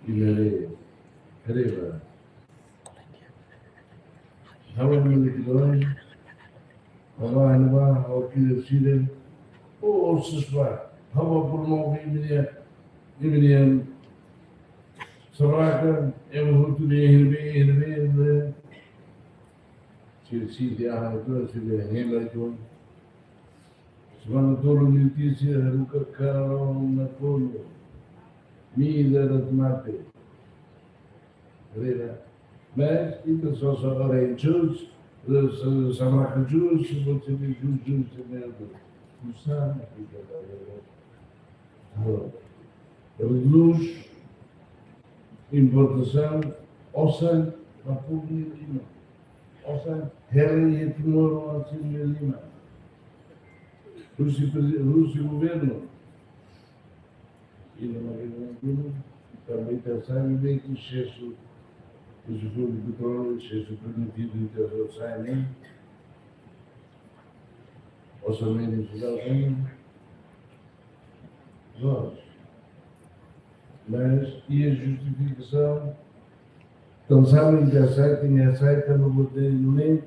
i ne'e haree ba. Ha'u ema de Tidore, ha'u ba, ha'u ba, ha'u kira sira, o, o, sus ba, ha'u ba promove imi-nia, imi-nia sabraka, ema hotu dehan ne'ebé, ne'ebé, ne'ebé. Sira sente aat uitoan, sira hela uitoan. Semana tolu nia notísia, haruka karau nakonu. Mil ida mate. Rera. Mas ita só, só agora em jus, sa-, sabraka jus, se você vê jus, jus, se vê jus. Não sabe o que é. Agora, reduz importasaun, osan ba povu nia liman. Osan hela iha Timor-Leste nia liman. Husi pre-, husi governu. I na mákina dulu, tanba ita sabe bem que exesu, husi fundo de petróleo, exesu permitidu ita sai, ne'e? Orsamentu Jerál, ne'e? Loos. Mas, iha justifikasaun, entaun sabe, ita sai, ita sai, ita não pode, não é?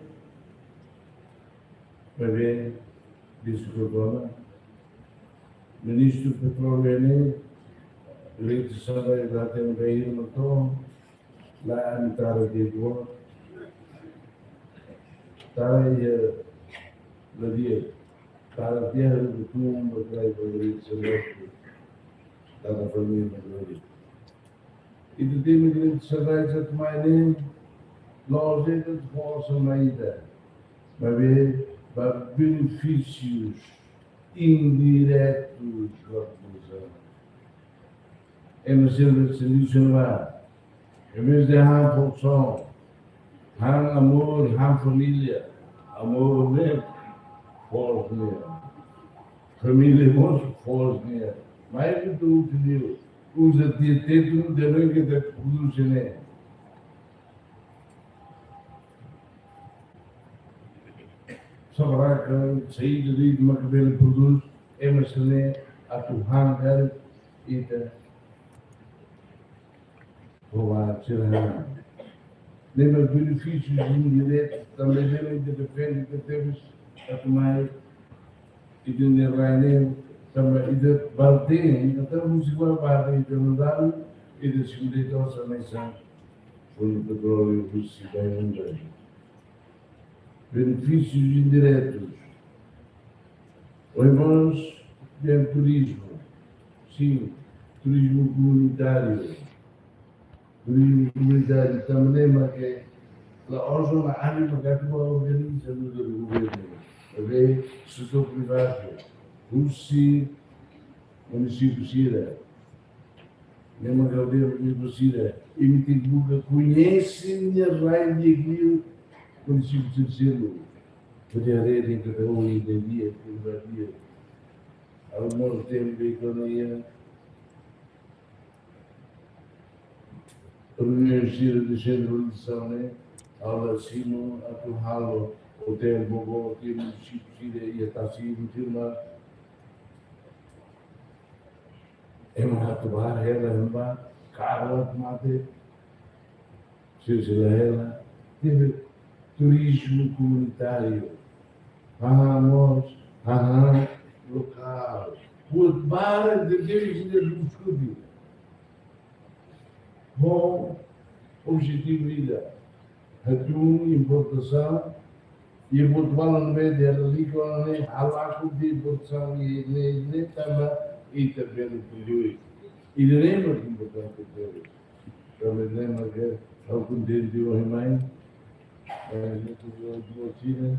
Maibé, deskulpa, Ministru Petróleu ne'e, Rede Sara, ita tenke ir no to, la ami tara tiha, tara iha, la di'ak, tara tiha, haruka tun ba trai ba Rede Sara, tara família ba Rede. Ita temi Rede Sara atu mai ne'e, la'ós ita atu forsa mai ita. Maibé, ba benefísius indiretus ba populasaun. Ema sempre se lixu ba. Em vez de han forsa, han amor, han família. Amor ne'e, forsa ne'e. Família mós, forsa ne'e. Mas ita utiliza, uza tiha tetun, de bem que te produz, ne'e? Sabraka, saida de'it mak bele produz, ema sira-ne'e atu han karik ita provar sira han. Ne'e mak benefísius indiretus, tanba ne'e mak ita defende, ita tebes atu mai, ita-nia rai ne'e, tanba ita bele, ita husi ba bele, ita mandadu, ita segunda ita osan mai sa, fundo petróleu husi ba unda. Benefísius indiretus. Ohin mós, bem turizmu. Sin, turizmu komunitáriu. Turizmu komunitáriu tanba ne'e mak la'ós ona ami mak atu ba organiza nu'udar governu. Maibé setór privadu, husi munisípiu sira. Ne'e mak ha'u dehan ba imi sira, imi tenke buka koñese nia rai di'ak liu, munisípiu sira seluk. Hodi haree de'it katak ohin ne'e di'ak, ne'e la di'ak. Ha'u mós temi be kona-ba reuniaun sira desentralizasaun ne'e, ha'u la simu atu halo otél boboot iha munisípiu sira iha tasi, firma. Ema atu ba hela, ema ba karu atu mate. Sira sei la hela. Teve turizmu komunitáriu. Hahán mós, hahán lokál. Buat barak de Deus de diskuti. Ho objetivu ida. Hatún importasaun, i buat balun ne'ebé dala ida ne'e, halakon de'it importasaun, i ne'e, ne'e tanba ita bele produz. I ne'e mak importante tebes. Tanba ne'e mak ha'u kontente ohin mai. Eh, ne'e tudo, tudo China.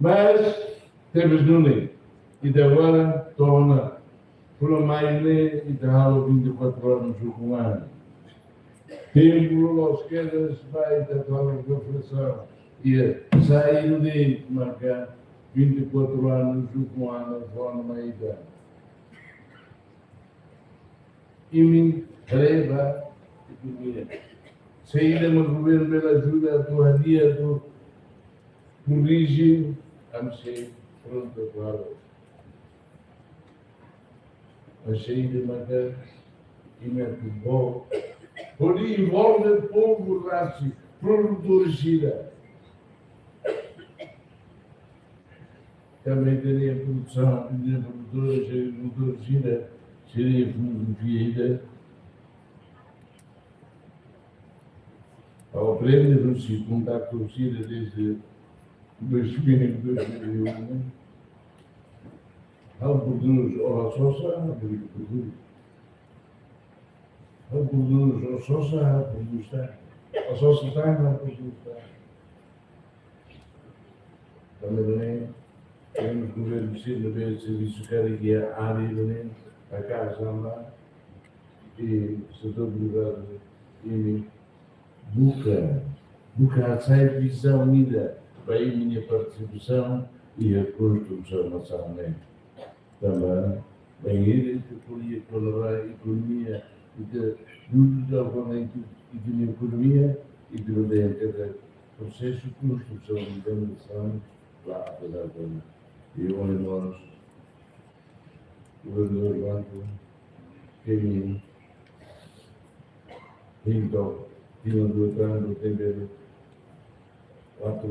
Mas tebes duni, ita agora to'o ona, fulan Maiu ne'e ita halo vinte e quatro anos ukun an. Tempu loos kedas ba ita halo reflesaun. Iha, sai duni maka vinte e quatro anos ukun an, fulan Maiu ita. Imi haree ba ekonomia. Saida mak governu bele ajuda atu hadi'a, atu korrije, ami sei prontu atu halo. Mas saida maka imi atu bele hodi envolve povu rasik, produtór sira. Tanba ita-nia produsaun, ita-nia produtór, agrikultór sira, sira-nia filozofia ida. Ha'u aprende husi kontaktu sira dezde dois mil, dois mil e um. Ha'u prodús oras sosa, ha'u prodús. Ha'u prodús oras sosa, ha'u prodús tan. Oras sosa tan, ha'u prodús tan. Tanba ne'e, temos governu sira ne'ebé servisu karik iha área ne'e, hakaas an ba, i setór privadu, imi buka, buka hasai vizaun ida ba imi-nia partisipasaun iha konstrusaun nasaun ne'e. Tanba bainhira ita ko'alia kona-ba ekonomia, ita dudu da kona ita, ita-nia ekonomia, ita bele hatene prosesu konstrusaun ida-ne'e nasaun la apenas kona. I ohin loron, Governadór Banku, kemi, entaun, tinan dua tahun, dua tahun, quatro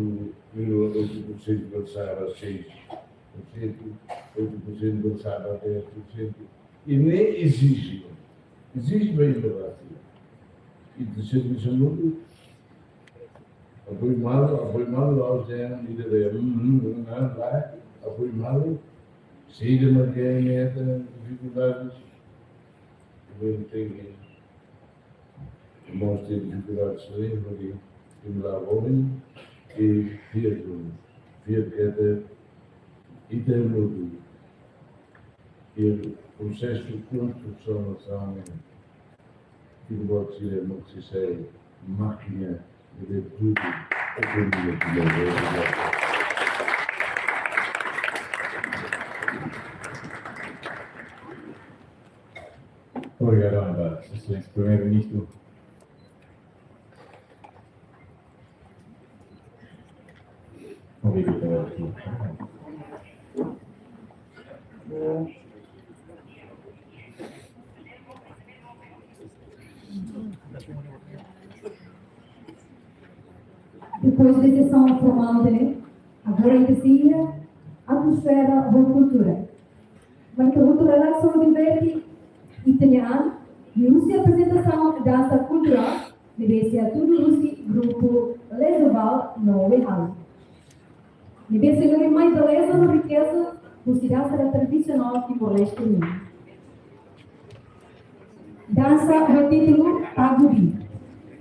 vírgula oito por cento, passava seis por cento, oito por cento, passava dez por cento. I ne'e ezije, ezije ba inovasaun. I terseiro, segundo, apoiu malu, apoiu malu, aos anos de, hum, hum, hum, hum, apoiu malu, saida mak iha difikuldades, governu tenke mostra difikuldades sira, hodi imi la voli, i fiar duni, fiar katak ita-nia luta, i prosesu konstrusaun nasaun ne'e, ita-boot sira mak sei sai mákina de tudo, ekonomia de tudo. Obrigadu, Exelénsia Primeiru-Ministru. Obrigadu. Depois de sesaun formál, ne'e, agora ita sei iha atmosfera ho kultura. Mai ita hotu relaxa, diverte ita-nia an, i husi aprezentasaun dansa kulturál, ne'ebé sei hatudu husi grupu Lezoval no Wehau. Ne'ebé sei lori mai beleza no rikeza husi dansa tradisionál Timor-Leste nian. Dansa ho títulu Tagudi.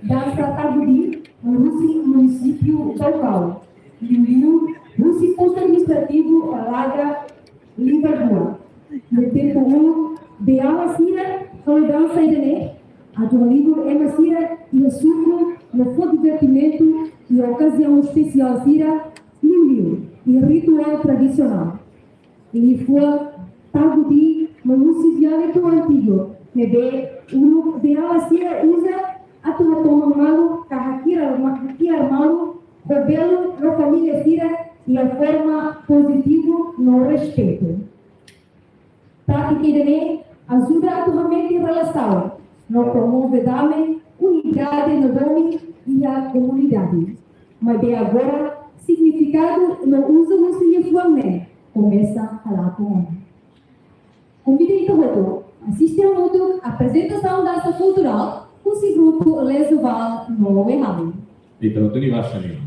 Dansa Tagudi, husi munisípiu Baucau, liuliu husi postu administrativu Laga Liverpool. No tempu uluk, beiala sira halo dansa ida-ne'e atu halibur ema sira iha suku no fó divertimentu iha okaziaun espesiál sira, liuliu iha rituál tradisionál. Liafuan Tagudi mai husi dialetu antigu, ne'ebé uluk beiala sira uza atu hatoman malu ka hakilar ma-, hakilar malu ho belun no família sira iha forma pozitivu no respeitu. Prátika ida-ne'e ajuda atu hametin relasaun no promove dame, unidade no domin iha komunidade. Maibé agora, signifikadu no uza husi liafuan ne'e komesa halakon ona. Konvida ita hotu asiste hamutuk aprezentasaun dansa kulturál husi grupu Lezuval no Wehabi. Ita hotu ni basa ni.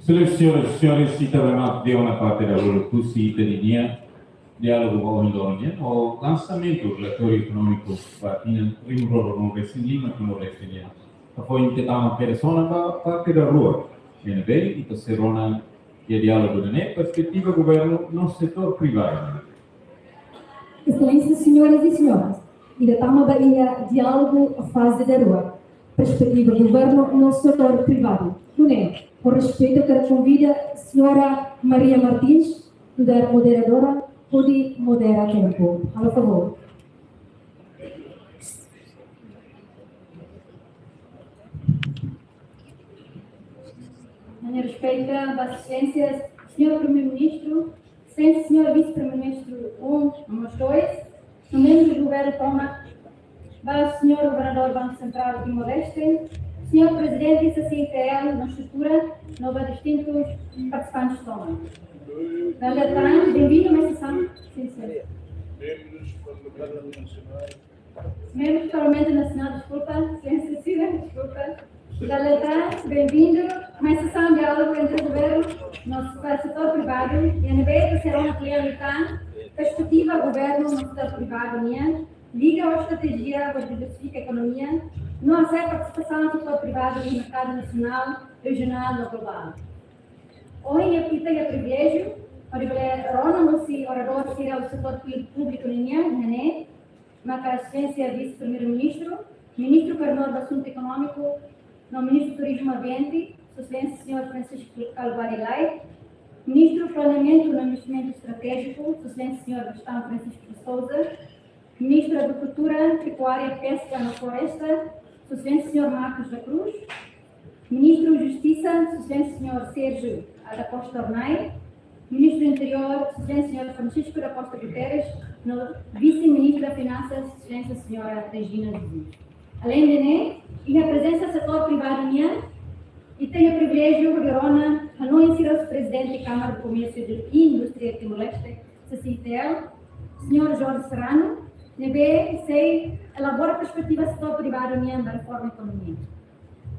Exelénsia, señoras e señores, ita remata ona parte da rua husi ita-nia diálogu ba ohin loron nian, ho lansamentu relatóriu ekonómiku ba tinan rihun rua ruanulu-resin-lima Timor-Leste nian. Hafoin ita tama persona ba parte da rua, ne'ebé ita sei rona iha diálogu ne'e perspetiva governu no setór privadu. Exelénsia, señoras e señores, ita tama ba iha diálogu faze da rua, perspetiva governu no setór privadu. Nune'e, ho respeitu ha'u konvida señora Maria Martins, nu'udar moderadora, hodi modera tempu. Halo favór. Ha'u-nia respeitu ba Sua Exelénsia, señór Primeiru-Ministru, señór Vise-Primeiru-Ministru um, no mós dois, señór membru governu tomak, ba señór Governadór Banku Sentrál Timor-Leste, señór Prezidente C C I T L no estrutura, no ba distintus partisipantes tomak. Dala ida tan, benvindu mai sesaun. Sin, sin. Membru Parlamentu Nasionál, deskulpa, Exelénsia, deskulpa. Dala ida tan, benvindu mai sesaun diálogu entre governu no setór privadu, iha ne'ebé ita sei rona kle'an liután perspetiva governu no setór privadu nian, liga ho estratéjia ba diversifika ekonomia, no hasa'e partisipasaun setór privadu iha merkadu nasionál, rejionál no globál. Ohin ita iha priviléjiu hodi bele rona husi oradór sira husi setór públiku nian, ne'e, maka Sua Exelénsia Vise-Primeiru-Ministru, Ministru Koordenadór ba Asuntu Ekonómiku no Ministru Turizmu Ambiente, Sua Exelénsia señór Francisco Calbuari Lay, Ministru Planeamentu no Investimentu Estratéjiku, Sua Exelénsia señór Gastão Francisco de Sousa, Ministru Agrikultura, Pekuária, Peska no Floresta, Sua Exelénsia señór Marcos da Cruz, Ministru Justisa, Sua Exelénsia señór Sérgio da Costa Hornai, Ministru Interiór, Sua Exelénsia señór Francisco da Costa Guterres, no Vise-Ministra Finansas, Sua Exelénsia señora Regina Jesus. Aleinde ne'e, iha prezensa setór privadu nian, ita iha priviléjiu hodi rona hanoin sira husi Prezidente Kámara de Komérsiu e Indústria Timor-Leste, C C I T L, señór Jorge Serrano, ne'ebé sei elabora perspetiva setór privadu nian ba reforma ekonomia.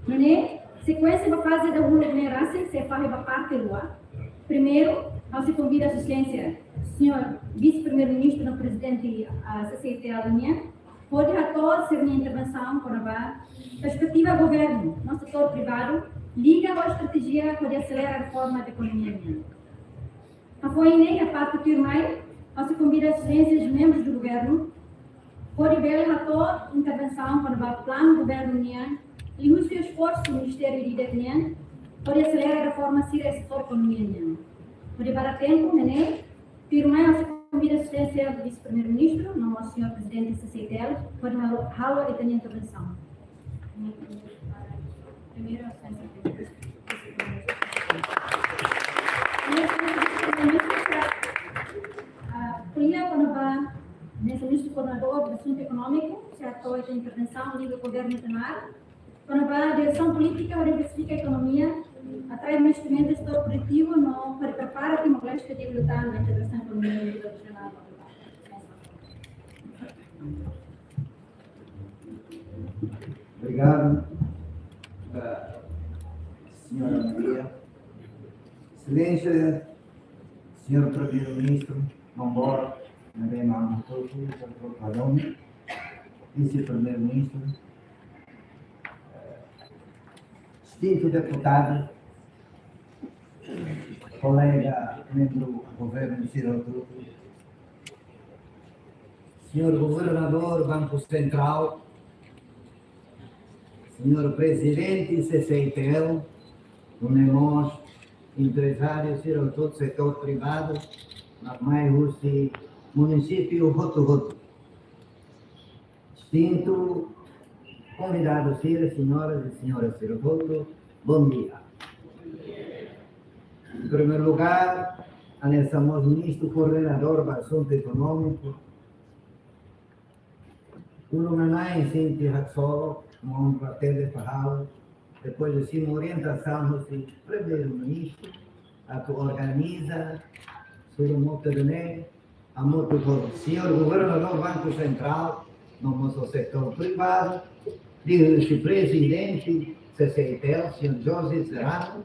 Nune'e, sekuénsia ba faze dahuluk ne'e rasik sei fahe ba parte rua. Primeiru, ha'u sei konvida Sua Exelénsia señór Vise-Primeiru-Ministru no Prezidente, ah, C C I T L nian, hodi hato'o sira-nia intervensaun kona-ba perspetiva governu no setór privadu liga ho estratéjia hodi aselera reforma ekonomia nian. Hafoin ne'e, iha parte tuirmai, ha'u sei konvida Sua Exelénsia membru governu hodi bele hato'o intervensaun kona-ba planu governu nian, liuhusi esforsu ministériu ida-idak nian hodi aselera reforma sira iha setór ekonomia nian. Hodi bele tempu, ne'e, tuirmai ha'u sei konvida Sua Exelénsia Vise-Primeiru-Ministru no señór Prezidente C C I T L hodi halo, halo ita-nia intervensaun. Primeiru, Sua Exelénsia Vise-Primeiru-Ministru. Ah, ko'alia kona-ba Ministru Koordenadór ba Asuntu Ekonómiku, sei hato'o ita-nia intervensaun liga ho governu nasionál, kona-ba diresaun polítika hodi diversifika ekonomia, atrai investimentu setór produtivu no hodi prepara Timor-Leste di'ak liután ba integrasaun ekonomia nivel rejionál. Obrigadu, eh, señora Maria. Exelénsia, señór Primeiru-Ministru, Mambor, Nabe Mamu Tofu, señór Padrão, Vise-Primeiru-Ministru, eh, Distintu deputadu, kolega membru governu sira hotu, señór governadór Banku Sentrál, señór prezidente C C I T L, nune'e mós emprezáriu sira hotu, setór privadu, no mós husi munisípiu hotu-hotu. Distintu konvidadu sira, señoras e señores sira hotu, bom dia. Em primeiro lugar, hanesan mós ministru koordenadór ba asuntu ekonómiku, uluk nanain sente haksolok, mós ba tende fahal, depois de sima orientasaun husi primeiru-ministru, atu organiza sira hotu ne'e, hamutuk ho señór governadór Banku Sentrál, no mós ho setór privadu, liuhusi prezidente C C I T L, señór José Serrano,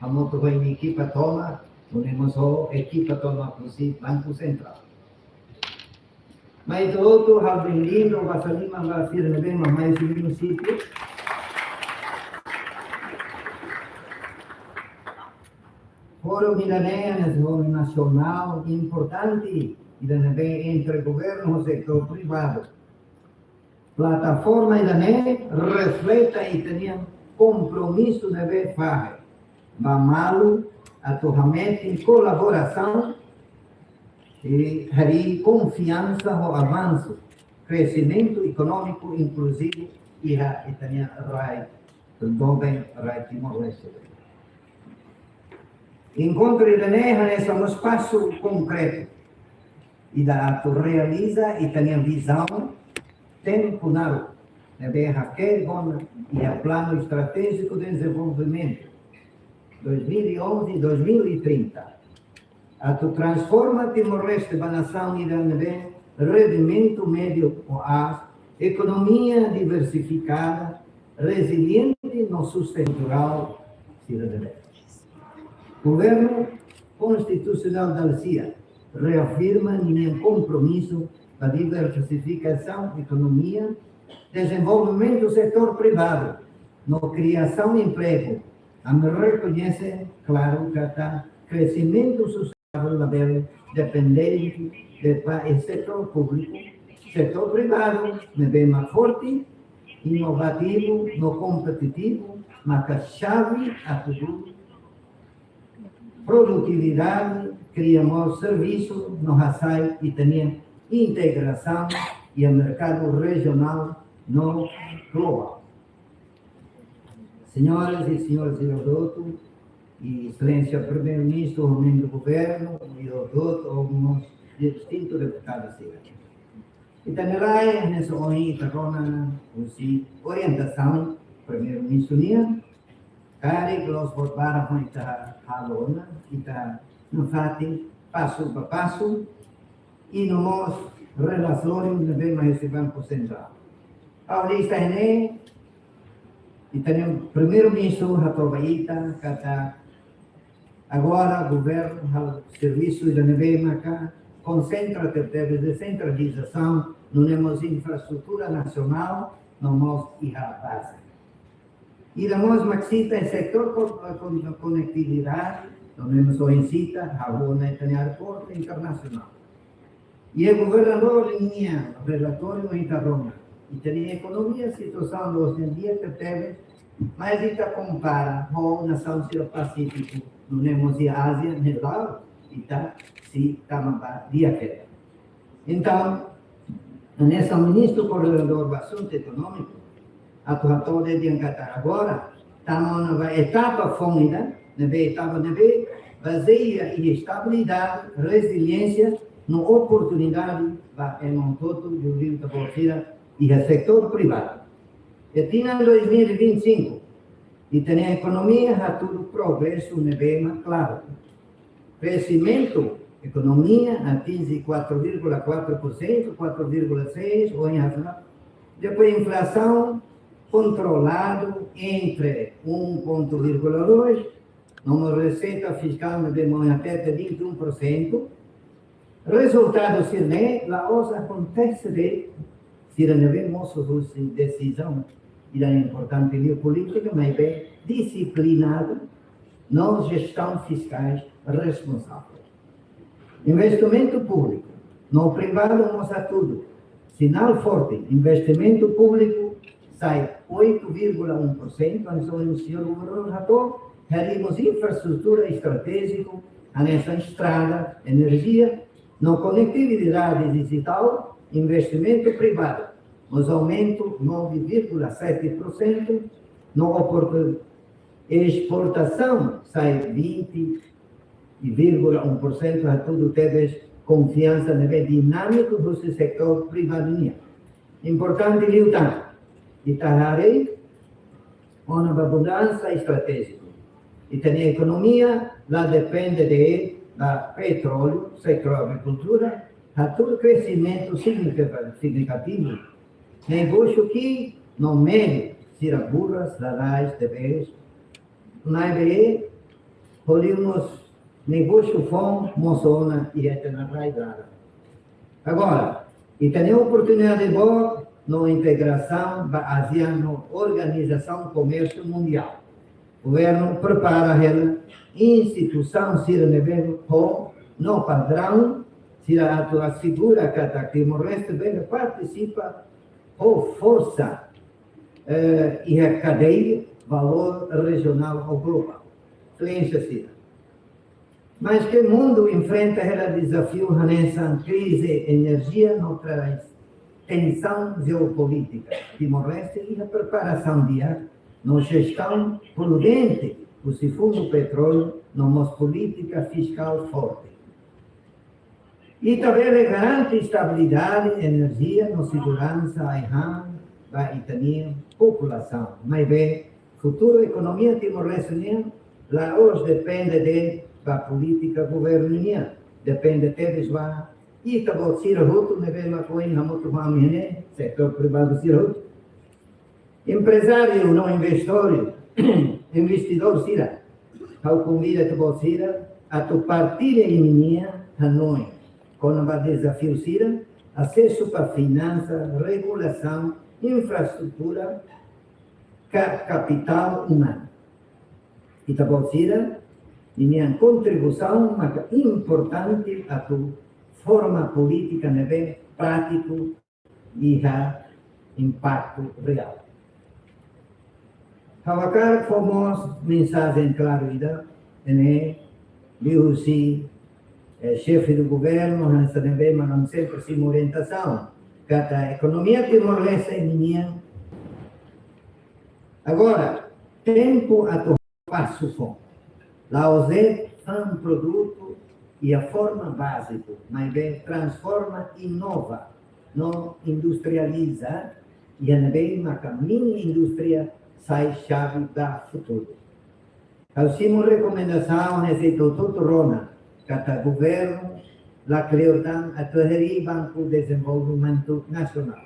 hamutuk ho nia ekipa tomak, nune'e mós ho ekipa tomak husi Banku Sentrál. Mai hotu-hotu, ha'u bem-vindo, basa liman ba sira ne'ebé mak mai husi munisípiu. Fórum ida-ne'e, hanesan fórum nasionál importante, ida ne'ebé entre governu ho setór privadu. Plataforma ida-ne'e reflete ita-nia kompromisu ne'ebé fahe ba malu atu hametin kolaborasaun i harii konfiansa ho avansu, kresimentu ekonómiku inkluzivu iha ita-nia rai doben, rai Timor-Leste. Enkontru ida-ne'e hanesan mós pasu konkretu ida atu realiza ita-nia vizaun tempu naruk ne'ebé hakerek ona iha Planu Estratéjiku Dezenvolvimentu dois mil e onze, dois mil e trinta, atu transforma Timor-Leste ba nasaun ida ne'ebé rendimentu médiu ho aas, ekonomia diversifikada, reziliente no sustentável sira ne'ebé. Governu Konstitusionál dala sia reafirma ninia kompromisu ba diversifikasaun ekonomia, dezenvolvimentu setór privadu no kriasaun empregu. Ami rekoñese klaru katak kresimentu sustentável labele depende de ba setór públiku, setór privadu ne'ebé mak forte, inovativu no kompetitivu, maka xave atu produtividade, kria mós servisu no hasa'e ita-nia integrasaun iha merkadu rejionál no globál. Señoras e señores, ita hotu, i Exelénsia Primeiru-Ministru, membru governu, i ita hotu, distintu deputadu sira. Ita-nia rai, hanesan ohin ita rona husi orientasaun Primeiru-Ministru nian, karik la'ós buat barak mak ita halo ona, ita nafatin pasu ba pasu, i no mós relatóriu ne'ebé mai husi Banku Sentrál. Ha'u lista ne'e, ita-nia Primeiru-Ministru hato'o ba ita katak agora governu halo servisu ida ne'ebé maka konsentra tebetebes desentralizasaun, nune'e mós infraestrutura nasionál, no mós iha baze. Ida mós mak sita iha setór ko-, kon-, konektividade, nune'e mós ohin sita, hahú ona ita-nia aeroportu internasionál. I governadór nian relatóriu ita rona, ita-nia ekonomia situasaun la'ós di'ak tebetebes, mas ita kompara ho nasaun sira Pasífiku, nune'e mós iha Ázia, ne'e la'o, ita sei tama ba di'ak kedas. Entaun, hanesan ministru koordenadór ba asuntu ekonómiku, atu hato'o dehan katak agora tama ona ba etapa foun ida, ne'ebé etapa ne'ebé bazeia iha estabilidade, reziliénsia no oportunidade ba ema hotu-hotu, liuliu ita-boot sira iha setór privadu. Iha tinan dois mil e vinte e cinco, ita-nia ekonomia hatudu progresu ne'ebé mak klaru. Kresimentu ekonomia atinje quatro vírgula quatro por cento, quatro vírgula seis, ohin hanesan. Depois inflasaun kontroladu entre um ponto vírgula dois, no mós reseita fiskál ne'ebé mak hatete vinte e um por cento. Rezultadu sira-ne'e la'ós akontese de'it, sira ne'ebé mosu husi desizaun ida importante liu polítika, maibé disiplinadu, no jestaun fiskais responsavel. Investimentu públiku no privadu mós hatudu sinál forte. Investimentu públiku sai oito vírgula um por cento, hanesan señór governadór hato'o, harii mós infraestrutura estratéjiku, hanesan estrada, enerjia, no konetividade dijitál. Investimentu privadu mós aumenta nove vírgula sete por cento, no oportu-, esportasaun sai vinte vírgula um por cento, hatudu tebes konfiansa ne'ebé dinámiku husi setór privadu nian. Importante liután, ita haree ona ba mudansa estratéjiku. Ita-nia ekonomia la depende de'it ba petróleu, setór agrikultura hatudu kresimentu significa-, signifikativu. Negósiu ki'ik no médiu sira buras lalais tebes, maibé hodi mós negósiu foun mosu ona iha ita-nia rai laran. Agora, ita-nia oportunidade boot no integrasaun ba ASEAN no Organizasaun Komérsiu Mundiál. Governu prepara hela instituisaun sira ne'ebé ho no padraun sira atu asegura katak Timor-Leste bele partisipa ho forsa, eh, iha kadeia valór rejionál ou globál. Kliente sira. Maske mundu enfrenta hela dezafiu hanesan krize enerjia no tras tensaun jeopolítika, Timor-Leste iha preparasaun di'ak no jestaun prudente husi Fundu Petróleu no mós polítika fiskál forte. Ita bele garante estabilidade enerjia no seguransa ai-han ba ita-nia populasaun. Maibé, futuru ekonomia Timor-Leste nian la'ós depende de'it ba polítika governu nian. Depende tebes ba ita-boot sira hotu ne'ebé mak ohin hamutuk ho ami iha ne'e, setór privadu sira hotu. Emprezáriu no investidór, investidór sira, ha'u konvida ita-boot sira atu partilla imi-nia hanoin kona-ba dezafiu sira, asesu ba finansa, regulasaun, infraestrutura, ka-, kapitál umanu. Ita-boot sira, ninia kontribuisaun maka importante atu forma polítika ne'ebé prátiku iha impaktu reál. Ha'u hakarak fó mós mensajen klaru ida, ne'e liuhusi, eh, xefe do governu, hanesan ne'ebé mak ami sempre simu orientasaun, katak ekonomia Timor-Leste nian agora tempu atu pasu foun. La'ós de'it fa'an produtu iha forma báziku, maibé transforma, inova no industrializa, iha ne'ebé maka mini indústria sai xave ba futuru. Ha'u simu rekomendasaun husi ita hotu-hotu rona, katak governu la kleur tan atu harii Banku Dezenvolvimentu Nasionál.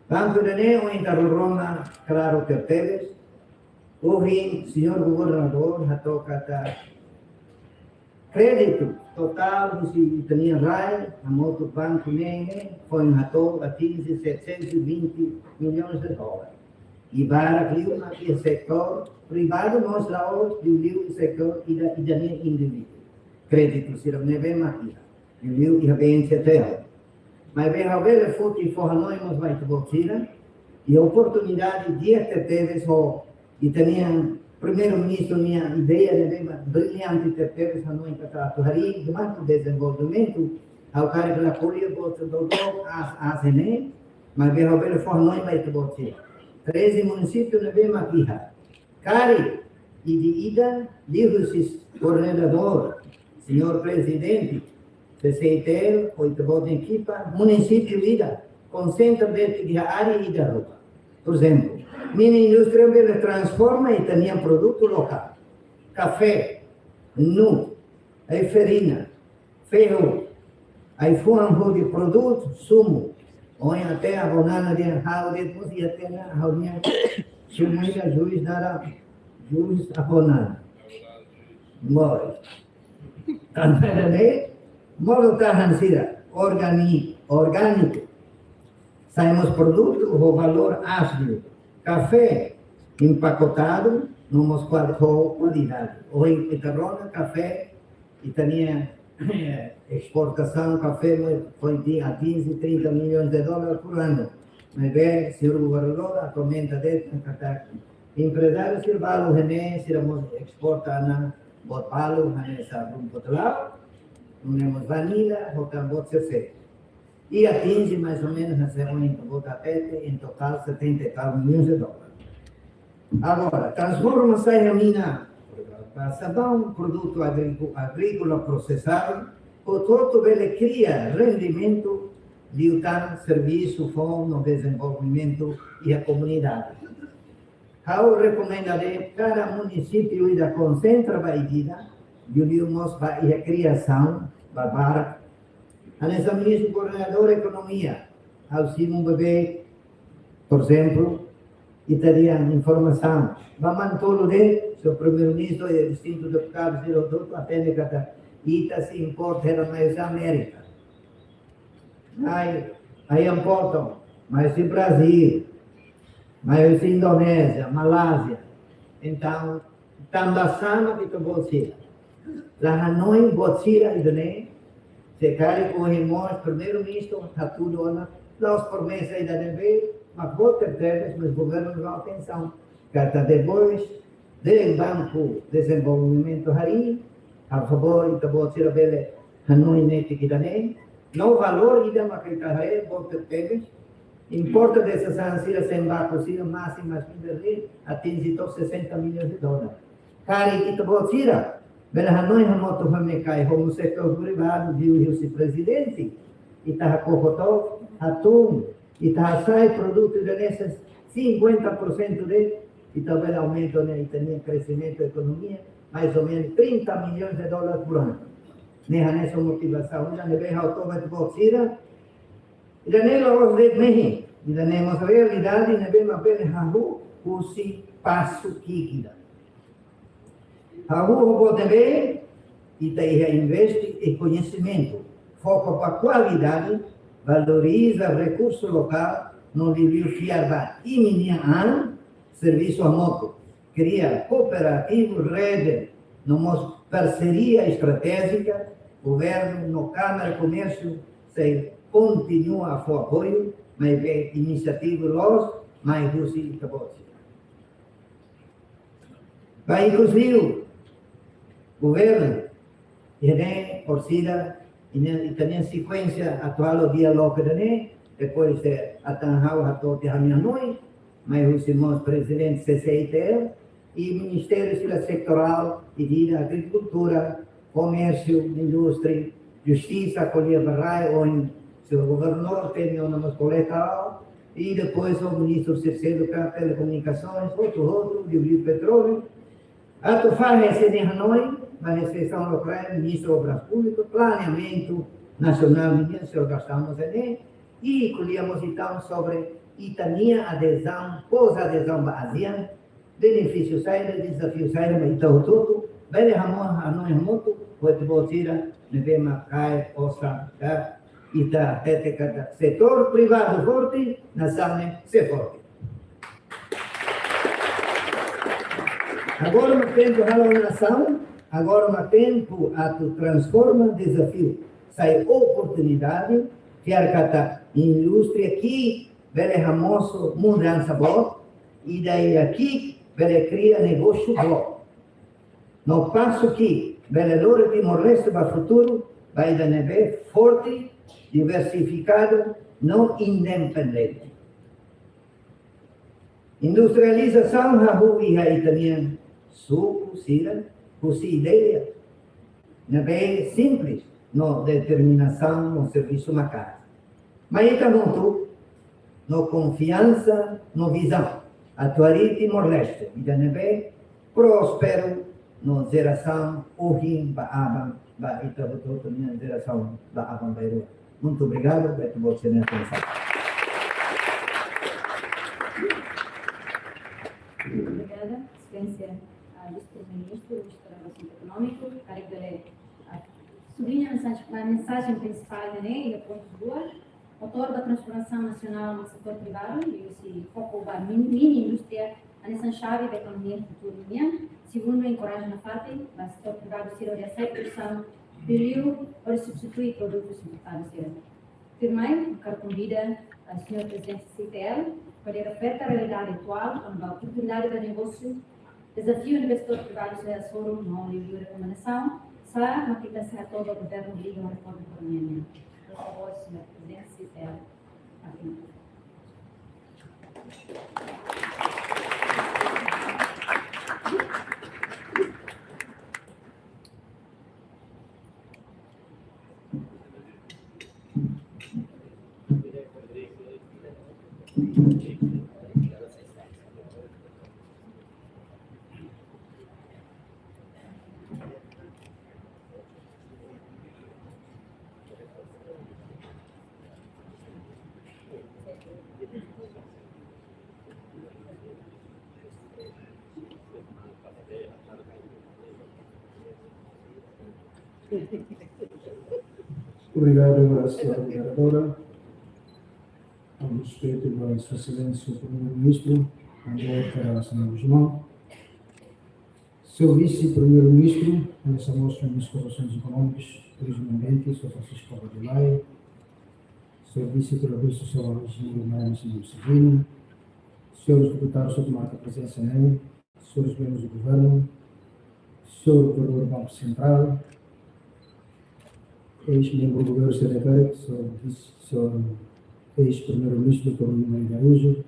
Banku ida-ne'e ohin ita rona klaru tebetebes, ohin señór governadór hato'o katak kréditu totál husi ita-nia rai hamutuk banku ne'e, ne'e foin hato'o atinje setecentos e vinte milhões de dólares. I barak liu mak iha setór privadu, mós la'ós liuliu setór ida, ida-ne'e indivíduu. Kréditu sira ne'ebé mak iha liuliu iha B N C T L. Maibé ha'u bele foti fó hanoin mós ba ita-boot sira, i oportunidade di'ak tebetebes ho ita-nia Primeiru-Ministru nia ideia ne'ebé mak brillante tebetebes, hanoin katak atu harii Banku Dezenvolvimentu, ha'u hakarak ko'alia ba ita hotu-hotu aas, aas ne'e, maibé ha'u bele fó hanoin ba ita-boot sira. Treze munisípiu ne'ebé mak iha. Karik ida-idak liuhusi koordenadór, señór prezidente, C C I T L, ho ita-boot ekipa, munisípiu ida, konsentra de'it iha área ida rua. Porezemplu, mini indústria bele transforma ita-nia produtu lokál. Kafé, nut, ai-farina, ferru, ai-fuan hodi produz sumu. Ohin até avó Nana dehan ha'u depois iha tiha ona ha'u-nia sumu ida, juís naran, juís avó Nana. Moris. Tanba ne'e, modo tahan sira, organi-, orgániku. Sai mós produtu ho valór aas liu. Kafé, empakotadu, no mós kual-, ho kualidade. Ohin ita rona kafé, ita-nia, eh, esportasaun kafé mai foi de atinge trinta milhões de dólares por ano. Maibé, señór governadór, atualmente dehan katak emprezáriu sira balu iha ne'e, sira mós esporta ona boot balu, hanesan rumput laut, nune'e mós vanila, ho tan boot sira seluk. E atinge mais ou menos, hanesan ohin ita-boot hatete, em total setenta e tal milhões de dólares. Agora, transforma sai iha mina ba sabão, produtu agríko-, agríkola prosesadu, hotu-hotu bele kria rendimentu, liután servisu, foun no dezenvolvimentu iha komunidade. Ha'u rekomenda de'it kada munisípiu ida konsentra ba ida-idak, liuliu mós ba iha kriasaun, ba barak. Hanesan ministru koordenadór ekonomia, ha'u simu beibeik, por ezemplu, ita-nia informasaun. Ba mantolu de'it, señór primeiru-ministru, e distintu deputadu, sira hotu-hotu hatene katak ita sei importa hela mai husi Amérika. Ai, ai importa, mai husi Brazíl, mai husi Indonézia, Malázia. Entaun, tanba sá mak ita-boot sira la hanoin buat sira ida-ne'e, se karik ohin mós primeiru-ministru hatudu ona, la'ós promesa ida ne'ebé mak boot tebes, mas governu dá atensaun. Katak depois de Banku Dezenvolvimentu harii, a favór ita-boot sira bele hanoin netik ida-ne'e, no valór ida mak ita haree boot tebes, importa desa sasán sira, sembaku sira, masin, masin-been, atinge to'o sessenta milhões de dólares. Karik ita-boot sira bele hanoin hamutuk ho mekai, ho setór privadu, liuhusi prezidente, ita hakoko took, hatún, ita hasai produtu ida-ne'e cinquenta por cento de'it, ita bele aumenta ona ita-nia kresimentu ekonomia, mais ou menos trinta milhões de dólares por ano. Ne'e hanesan motivasaun ida ne'ebé ha'u hato'o ba ita-boot sira, ida-ne'e la'ós de'it mehi, ida-ne'e mós realidade ne'ebé mak bele hahú husi pasu ki'ik ida. Hahú ho boot ne'ebé, ita iha investe iha koñesimentu, foka ba kualidade, valoriza rekursu lokál, no liuliu fiar ba imi-nia an, servisu hamutuk, kria kooperativu, rede, no mós parseria estratéjika, governu no Kámara Komérsiu sei kontinua fó apoiu, maibé inisiativa loos mai husi ita-boot sira. Ba inkluzivu, governu, ida-ne'e orsida, ida-ne'e, ita-nia sekuénsia atuál diálogu ida-ne'e, depois de atan ha'u hato'o tiha ha'u-nia hanoin, mai husi mós prezidente C C I T L, i ministériu sira setorál, ida-idak agrikultura, komérsiu, indústria, justisa, ko'alia ba rai, ohin señór governadór temi ona mós koleta, i depois o ministru sira seluk, telekomunikasoens, hotu-hotu, liuliu petróleu. Atu fahe sira-nia hanoin, ba session lokál, ministru obras públikas, planeamentu nasionál, ministru gastamos ne'e, i ko'alia mós entaun sobre ita-nia adezaun, pós-adezaun ba ASEAN, benefísiu saida, dezafiu saida, mas ita hotu-hotu bele hamosu, hanoin hamutuk, ho ita-boot sira ne'ebé mak kaer osan ka, ita hatete katak setór privadu forte, nasaun ne'e sei forte. Agora mak tempu halo nasaun, agora mak tempu atu transforma dezafiu sai oportunidade, fiar katak indústria ki'ik bele hamosu mudansa boot, i ida-idak ki'ik bele kria negósiu boot. No pasu ki'ik bele lori Timor-Leste ba futuru, ba ida ne'ebé forte, diversifikadu, no independente. Industrializasaun hahú iha ita-nia suku sira, husi ideia ne'ebé simples, no determinasaun, no servisu maka'as. Mai ita hamutuk, no konfiansa, no vizaun, atu harii Timor-Leste ida ne'ebé prósperu, no jerasaun ohin ba aban, ba ita hotu-hotu nian jerasaun ba aban-bainrua. Muito obrigado, ba ita-boot sira-nia atensaun. Obrigada, Exelénsia, ah, Vise-Primeiru-Ministru, Ministru Dezenvolvimentu Ekonómiku, karik bele, ah, subliña mensajen, mensajen prinsipál ne'e, iha pontu dua, motór ba transformasaun nasionál no setór privadu, liuhusi foku ba min-, mini indústria, Hanesan xave ba ekonomia futuru nian, segundu, enkoraja nafatin ba setór privadu sira hodi aseita produsaun liuliu hodi substitui produtus importadu sira. Tuirmai, ha'u hakarak konvida, ah, señór Prezidente C C I T L, hodi reflete realidade atuál, kona-ba oportunidade ba negósiu, dezafiu ba setór privadu sira hasoru, no liuliu rekomendasaun, saida mak ita sei hato'o ba governu liga ho reforma ekonomia nian. Por favór, señór Prezidente C C I T L. Obrigadu, señora moderadora. Ho respeitu ba Sua Exelénsia Primeiru-Ministru, Manuel Xanana Gusmão. Señór Vise-Primeiru-Ministru, Ministru Relasoens Ekonómikas, Turizmu i Ambiente, señór Francisco Covadonga Lay, señór Vise-Primeiru-Ministru, señór Enjeñeiru Mariano Xanana Gusmão, señores deputadus, sira marka prezensa neen, señores membrus do governu, señór Governadór Banku Sentrál, eis-membru governu sira, señór Vise, señór eis-Primeiru-Ministru, doutór Rui Maria de Araújo,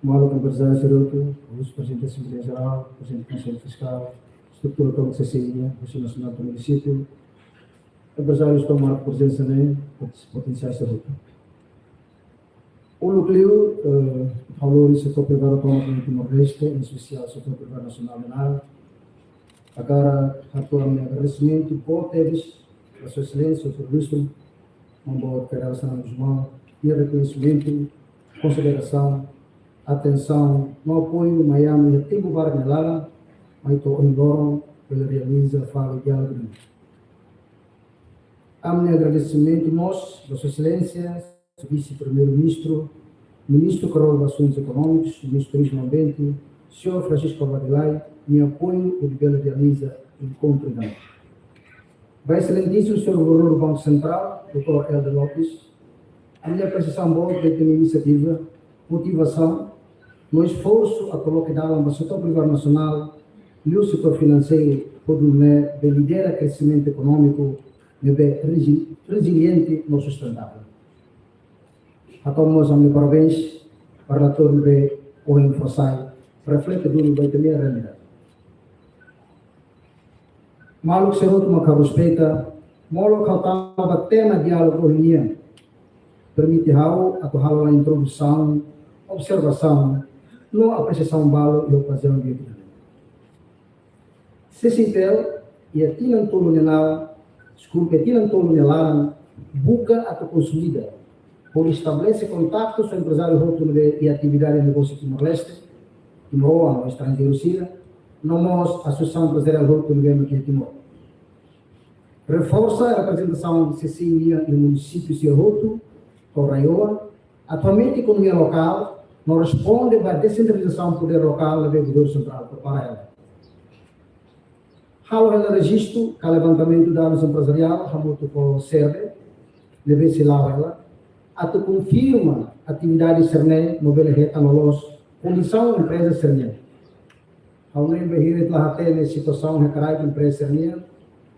maluk emprezáriu sira hotu, Vise-Prezidente Asembleia Jerál, Prezidente Konsellu Fiskál, estrutura tomak C C I nian, Konsellu Nasionál no Munisípiu, emprezárius sira marka prezensa neen, poten-, potensiál sira hotu. Uluk liu, eh, ha'u lori setór privadu tomak iha Timor-Leste, em especial setór privadu nasionál nian, hakarak hato'o ami-nia agradesimentu boot tebes ba Sua Exelénsia Primeiru-Ministru, Maun Boot Kay Rala Xanana Gusmão, nia rekoñesimentu, konsiderasaun, atensaun, no apoiu mai ami iha tempu barak nia laran, mai to'o ohin loron, bele realiza fali diálogu nian. Ami-nia agradesimentu mós ba Sua Exelénsia, Vise-Primeiru-Ministru, Ministru Karol ba Asuntus Ekonómikus, Ministru Turizmu i Ambiente, señór Francisco Covadonga Lay, nia apoiu hodi bele realiza enkontru ida-ne'e. Ba Exelentísimu Señór Governadór Banku Sentrál, doutór Helder Lopes, ami-nia apresiasaun boot ba ita-nia inisiativa, motivasaun, no esforsu atu loke dalan ba setór privadu nasionál, liuliu setór finanseiru, hodi nune'e bele lidera kresimentu ekonómiku ne'ebé resi-, reziliente no sustentável. Hato'o mós ami-nia parabéns ba relatóriu ne'ebé ohin fó sai, reflete duni ba ita-nia realidade. Maluk sira hotu mak ha'u respeita, molok ha'u tama ba tema diálogu ohin nian, permite ha'u atu halo introdusaun, observasaun, no apresiasaun balu iha okaziaun ida-ne'e. C C I T L, iha tinan tolu nia laran, deskulpa, tinan tolu nia laran, buka atu konsolida, hodi estabelese kontaktu ho emprezáriu hotu ne'ebé iha atividade negósiu Timor-Leste, timoroan no estranjeiru sira, no mós asosiasaun emprezariál hotu ne'ebé mak iha Timor. Reforsa reprezentasaun C C I nian iha munisípiu sira hotu, to'o RAEOA, atu aumenta ekonomia lokál, no responde ba desentralizasaun podér lokál ne'ebé governu sentrál prepara hela. Halo hela rejistu ka levantamentu dadus emprezariál, hamutuk ho SERVE, ne'ebé sei la'o hela, atu konfirma atividade sira-ne'e no bele hetan loloos kondisaun empreza sira-nian. Ha'u hanoin bainhira ita la hatene situasaun iha kraik empreza sira-nian,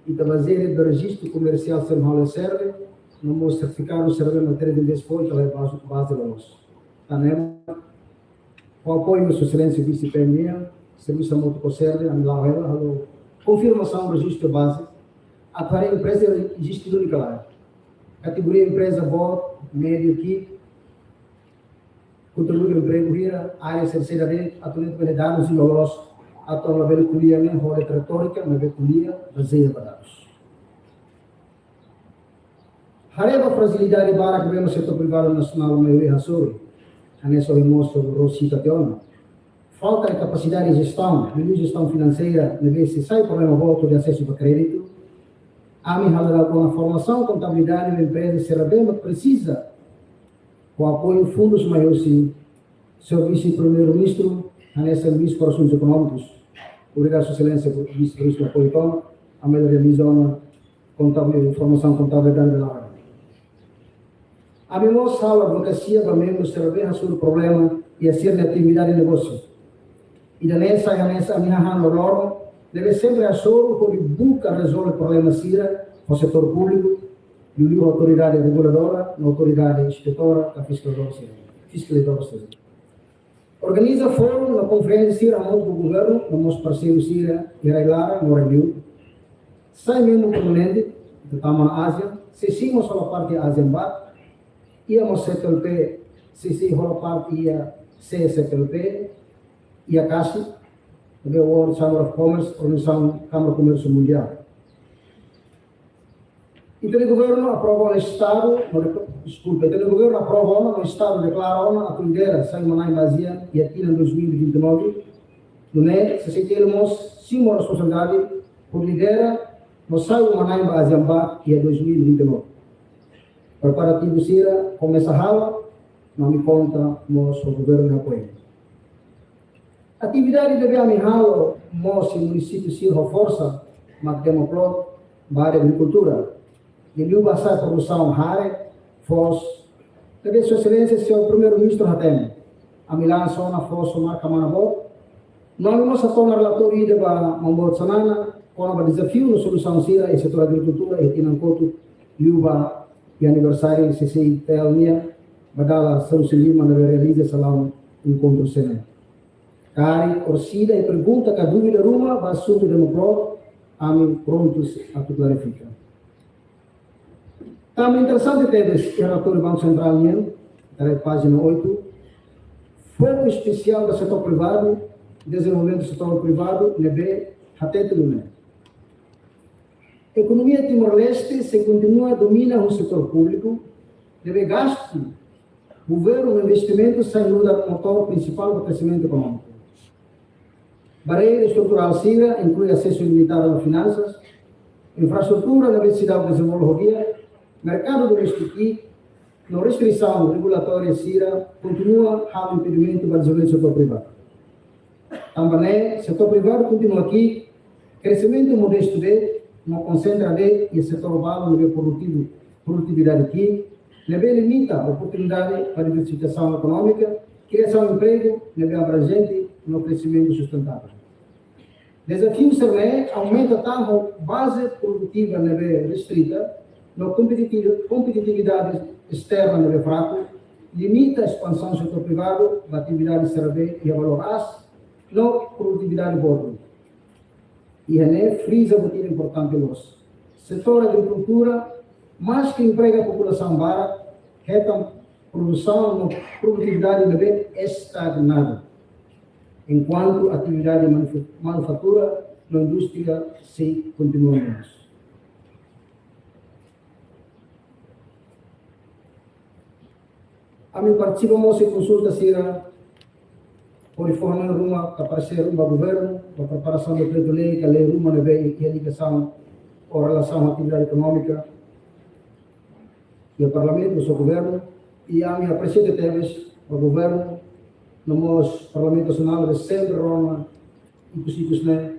ita bazeia ba rejistu komersiál sira halo SERVE, no mós sertifikadu SERVE matéria de investimento, ita la'o baze, baze loloos. Tan ne'e, ho apoiu Sua Exelénsia Vise-Primeiru-Ministru nian, servisu hamutuk ho SERVE, ami la'o hela halo konfirmasaun rejistu baze, atu haree empreza eziste duni ka lae. Kategoria empreza boot, médiu, ki'ik, konteúdu empregu hira, área sira-ne'e, atu nune'e bele dadus loloos, atu labele ko'alia ne'e ho retóriku, maibé ko'alia bazeia ba dadus. Haree ba frajilidade barak ne'ebé setór privadu nasionál maioria hasoru, hanesan ohin mós Rosita tiha ona. Falta de kapasidade de jestaun, de jestaun finanseira, ne'ebé sei sai problema boot de asesu ba kréditu. Ami halo daudaun ona formasaun kontabilidade ba empreza sira ne'ebé mak presiza ho apoiu fundus mai husi Señór Vise-Primeiru-Ministru, hanesan Ministru para Asuntus Ekonómikus, obrigadu Sua Exelénsia Vise-Primeiru-Ministru apoiu toma, ami realiza ona kontabil, formasaun kontabilidade da laran. Ami mós halo advokasia ba membru sira ne'ebé hasoru problema iha sira-nia atividade negósiu. Ida-ne'e sai hanesan ami hahán loroloron, ne'ebé sempre hasoru hodi buka rezolve problema sira ho setór públiku, liuliu autoridade reguladora, no autoridade inspetora, ka fiskalizadór sira. Fiskalizadór sira. Organiza fórum no konferénsia sira hamutuk ho governu, no mós parseiru sira iha rai-laran no rai-liur. Sai membru permanente, de Taman Ázia, sei simu hola parte ASEAN Baht, iha mós C P L P, sei simu hola parte iha C C P L P, iha CACI, de World Chamber of Commerce, Organizasaun Kámara Komérsiu Mundiál. Ita-nia governu aprova ona estadu, no de-, deskulpa, ita-nia governu aprova ona, no estadu deklara ona atu lidera sai uma-na'in ba ASEAN iha tinan dois mil e vinte e nove. Nune'e, CCI-T L mós simu responsabilidade hodi lidera no sai uma-na'in ba ASEAN Baht iha dois mil e vinte e nove. Preparativu sira komesa halo, no ami konta mós ho governu nia apoiu. Atividade ne'ebé ami halo mós iha munisípiu sira ho forsa mak Demoplot ba área agrikultura. Liuliu ba hasa'e produsaun hare, foos, ne'ebé Sua Exelénsia Señór Primeiru-Ministru hatene. Ami lansa ona foos ho marka Mana Boot. No ami mós hato'o ona relatóriu ida ba Maun Boot Xanana, kona-ba dezafiu no solusaun sira iha setór agrikultura iha tinan kotuk, liu ba iha aniversáriu CCI-T L nian, ba dala sanulu-resin-lima ne'ebé realiza iha salaun enkontru sira-ne'e. Karik orsida iha pergunta ka dúvida ruma ba asuntu Demoplot, ami prontu atu klarifika. Tanba interesante tebes iha relatóriu Banku Sentrál nian, iha pájina oito, foku espesiál ba setór privadu, dezenvolvimentu setór privadu, ne'ebé hatete nune'e: ekonomia Timor-Leste sei kontinua domina husi setór públiku, ne'ebé gastu governu no investimentu sai nu'udar motór prinsipál ba kresimentu ekonómiku. Barreira estruturál sira inklui asesu limitadu ba finansas, infraestrutura ne'ebé seidauk dezenvolve ho di'ak, merkadu doméstiku ki'ik, no restrisaun regulatória sira kontinua halo impedimentu ba dezenvolvimentu setór privadu. Tanba ne'e, setór privadu kontinua ki'ik, kresimentu modestu de'it, no konsentra de'it iha setór balun ne'ebé produtivu, produtividade ki'ik, ne'ebé limita oportunidade ba diversifikasaun ekonómika, kriasaun empregu ne'ebé abranjente, no kresimentu sustentável. Dezafiu sira-ne'e aumenta tan ho baze produtiva ne'ebé restrita, no kompetitivi-, kompetitividade esterna ne'ebé fraku, limita espansaun setór privadu ba atividade sira ne'ebé iha valór aas, no produtividade boot. Iha ne'e friza buat ida importante loos. Setór agrikultura, maski emprega populasaun barak, hetan produsaun no produtividade ne'ebé estagnadu, enkuantu atividade manufa-, manufatura no indústria sei kontinua menus. Ami partisipa mós iha konsulta sira, hodi fó hanoin ruma ka pareser ruma ba governu, ba preparasaun dekretu-lei ka lei ruma ne'ebé iha ligasaun ho relasaun ho atividade ekonómika iha Parlamentu, husi governu, i ami apresia tebes ba governu, no mós Parlamentu Nasionál, ne'ebé sempre rona ikus-ikus ne'e,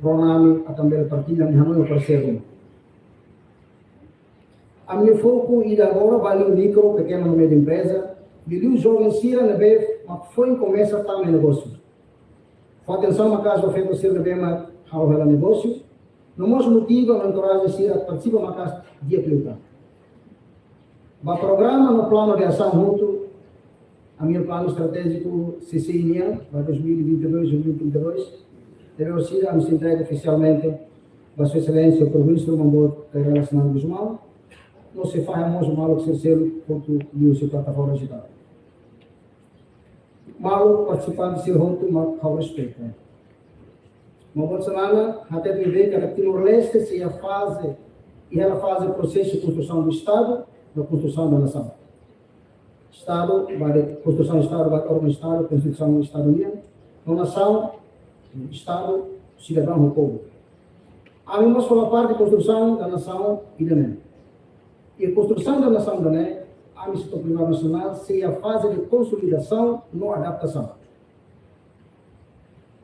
rona ami atu bele partilla ami-nia hanoin no pareser ruma. Ami-nia foku ida agora ba liu mikro, pekena no média empreza, liuliu joven sira ne'ebé mak foin komesa tama iha negósiu. Fó atensaun maka'as ba feto sira ne'ebé mak halo hela negósiu, no mós motiva no enkoraja sira atu partisipa maka'as di'ak liután. Ba programa no planu de asaun hotu, ami-nia planu estratéjiku CCI nian ba dois mil e vinte e dois, dois mil e trinta e dois, ne'ebé orsida ami sei entrega ofisialmente ba Sua Exelénsia Primeiru-Ministru Maun Boot Kay Rala Xanana Gusmão, no sei fahe mós ba maluk sira seluk hotu liuhusi plataforma dijitál. Maluk partisipante sira hotu mak ha'u respeita. Maun Boot Xanana hateten katak Timor-Leste sei iha faze, iha hela faze prosesu konstrusaun do Estadu, no konstrusaun da nasaun. Estadu, ba de'it konstrusaun Estadu, ba de'it órgaun Estadu, konstrusaun Estadu nian, no nasaun, Estadu, sidadaun ho povu. Ami mós hola parte konstrusaun da nasaun ida-ne'e. I konstrusaun da nasaun ida-ne'e, ami setór privadu nasionál sei iha faze de konsolidasaun no adaptasaun.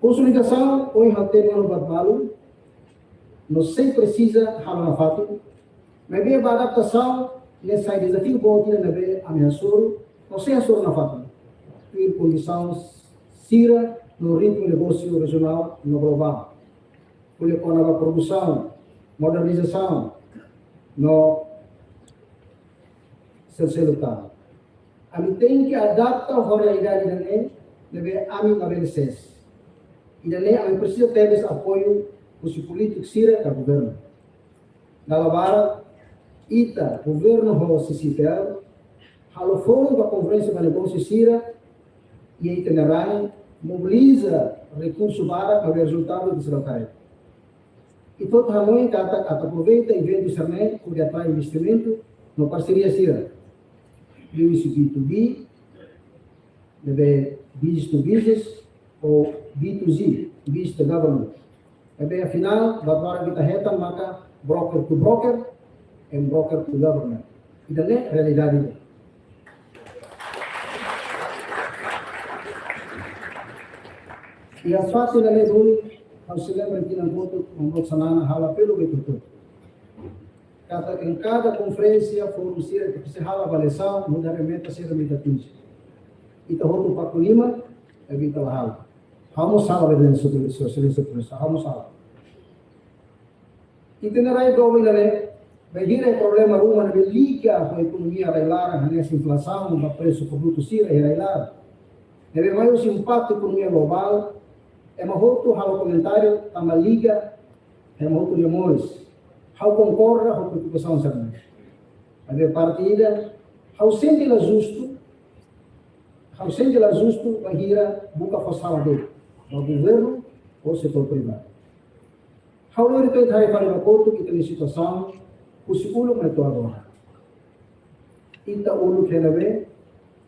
Konsolidasaun ohin hatene ona buat balu, no sei presiza halo nafatin, maibé ba adaptasaun ne'e sai dezafiu boot ida ne'ebé ami hasoru, no sei hasoru nafatin. Tuir kondisaun sira no ritmu negósiu rejionál no globál. Ko'alia kona-ba produsaun, modernizasaun, no seluk-seluk tan. Ami tenke adapta ho realidade ida-ne'e, ne'ebé ami labele sees. Ida-ne'e ami presiza tebes apoiu husi polítiku sira ka governu. Dala barak, ita, governu ho C C I T L, halo foun ba konferénsia ba negósiu sira, iha ita-nia rain, mobiliza rekursu barak, maibé rezultadu ita seidauk haree. Ita hotu hanoin katak atu aproveita eventu sira-ne'e hodi atrai investimentu no parseria sira. Liuhusi B two B, ne'ebé business to business, ou B two G, business to government. Maibé afinál, buat barak ita hetan maka broker to broker, and broker to government. Ida-ne'e realidade. Iha fatin ida-ne'e duni, ha'u sei lembra tinan kotuk, Maun Boot Xanana halo apelu ba ita hotu. Katak iha kada konferénsia, fórum sira, ita presiza halo avaliasaun, nu'udar meta sira mak ita atinje. Ita hotu pakun liman, maibé ita la halo. Ha'u mós sala, verdade, sobre, sobre, sobre, ha'u mós sala. Ita-nia rai doben ida-ne'e, bainhira problema ruma ne'ebé liga ho ekonomia rai-laran, hanesan inflasaun, ba presu produtu sira iha rai-laran. Ne'ebé mai husi impaktu ekonomia globál, ema hotu halo komentáriu, tanba liga, ema hotu nia moris. Ha'u konkorda ho preokupasaun sira-ne'e. Maibé parte ida, ha'u sente la justu, ha'u sente la justu, bainhira buka fó sala de'it ba governu ou setór privadu. Ha'u lori pet hari fali ba kotuk ita-nia situasaun, husi uluk mai to'o agora. Ita uluk iha ne'ebé,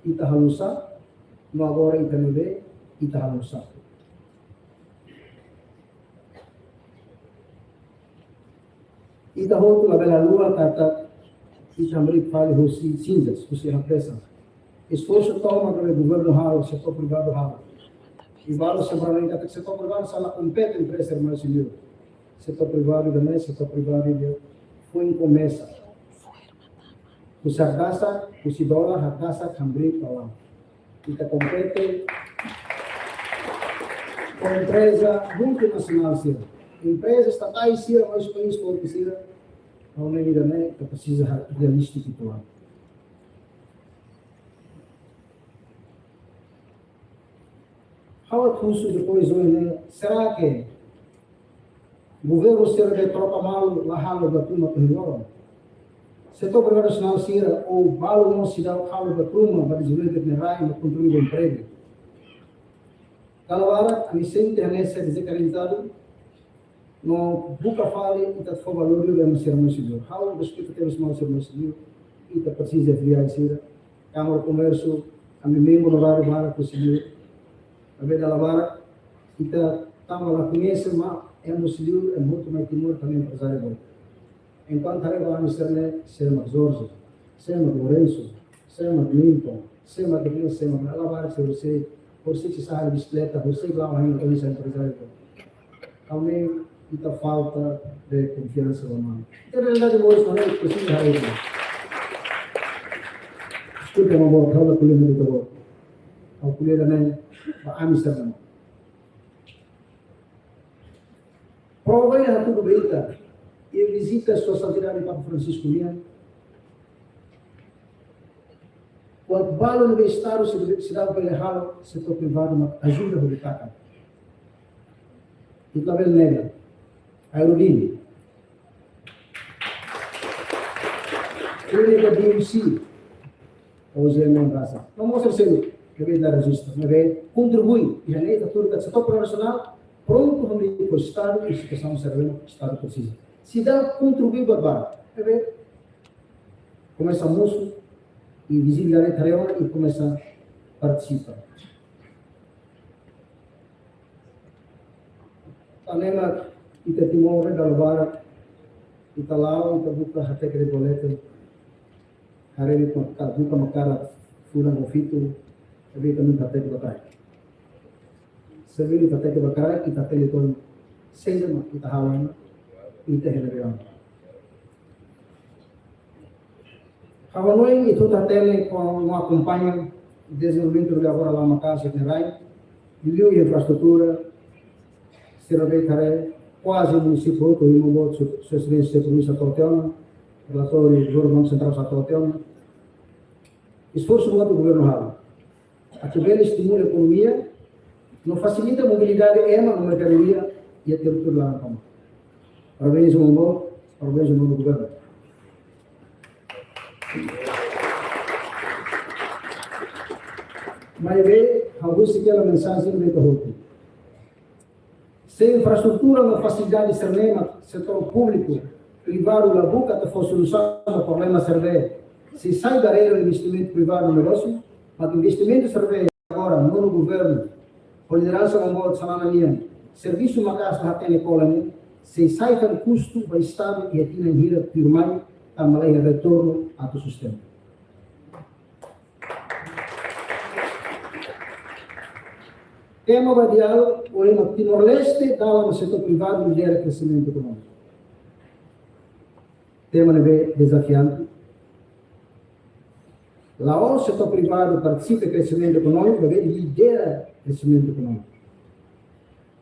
ita halo nusá, no agora ita iha ne'ebé, ita halo nusá. Ita hotu labele haluha katak ita hamriik fali husi sinzas, husi hanesan. Esforsu tomak ne'ebé governu halo, setór privadu halo. I balu sei bele dehan katak setór privadu sala kompete empreza, maibé liu. Setór privadu ida-ne'e, setór privadu ida foin komesa. Husi hakdasak, husi dolar, hakdasak hamriik ba la'o. Ita kompete ho empreza multinasionál sira. Empreza estatais sira, maibé país forte sira. Ha'u hanoin ida-ne'e, ita presiza halo realístiku uitoan. Ha'u atu husu depois ohin ne'e, será que governu sira de tropa malu la halo buat ruma to'o ohin loron? Setór privadu nasionál sira ou balu mós seidauk halo buat ruma ba dezenvolvimentu rai no kontribui ba empregu? Dala barak, ami sente hanesan dezorientadu, no buka fali ita fó valór liu ba ema sira moris liu. Ha'u respeita tebes maun sira moris liu, ita presiza avaliá sira. Kámara Komérsiu, ami membru onoráriu barak husi liu. Maibé dala barak, ita tanba la koñese, maibé ema husi liu, ema hotu mai Timor tanba emprezáriu boot. Enkuantu haree ba ami sira-ne'e, sé mak Jorge, sé mak Lourenço, sé mak Clinton, sé mak Edwin, sé mak, dala barak sira horisehik, horisehik sira sa'e bisikleta, horisehik la'o hein, horisehik emprezáriu boot. Ha'u hanoin ita falta de konfiansa ba maun. Ita realidade moris ne'e, ita presiza haree. Deskulpa, maun boot, ha'u la ko'alia ba ita-boot. Ha'u ko'alia ida-ne'e ba ami sira-ne'e. Prova ida hatudu ba ita, iha vizita Sua Santidade Papa Francisco nian, buat balu ne'ebé Estadu seidauk, seidauk bele halo, setór privadu mak ajuda hodi taka. Ita labele nega. Aerolínia. Klínika D M C. Ou G M M rasa. Maun mós seidauk, ne'ebé ita rejista, ne'ebé kontribui, iha ne'e ita tuur katak setór privadu nasionál prontu hamriik ho Estadu, i situasaun sira ne'ebé Estadu presiza. Seidauk kontribui ba, ba, ne'ebé komesa mosu, i vizita ita haree ona, i komesa partisipa. Tanba ne'e mak ita Timor dala barak, ita la'o, ita buka hateke de'it boletin. Haree de'it katak buka maka fulan ou fitu, tapi ita nunka hateke ba kraik. Se bele ita hateke ba kraik, ita hatene to'o saida mak ita halo, ita hela be. Ha'u hanoin ita hotu hatene, kuandu akompaña dezenvolvimentu de agora la'o maka'as iha rai, liuliu infraestrutura, sira be haree kuaze munisípiu hotu, iha maun boot Sua, Sua Exelénsia Primeiru-Ministru sira hato'o tiha ona, relatóriu Governu Sentrál sira hato'o tiha ona. Esforsu boot governu halo atu bele estimula ekonomia, no fasilita mobilidade ema no merkadoria iha territóriu laran tomak. Parabéns, maun boot, parabéns, maun governu. Maibé, ha'u husik hela mensajen ba ita hotu. Se infraestrutura no fasilidade sira-ne'e mak setór públiku, privadu la buka atu fó solusaun ba problema sira-ne'e, sei sai barreira ba investimentu privadu no negósiu, mak investimentu sira-ne'e agora, nonu governu, ho lideransa maun boot Xanana nian, servisu maka'as la hatene kola ne'e, sei sai fali kustu ba Estadu iha tinan hira tuirmai, tanba la iha retornu atu sustenta. Tema ba diálogu, ohin mak Timor-Leste, dalan ba setór privadu lidera kresimentu ekonómiku. Tema ne'ebé dezafiante. La'ós setór privadu partisipa iha kresimentu ekonómiku, maibé lidera kresimentu ekonómiku.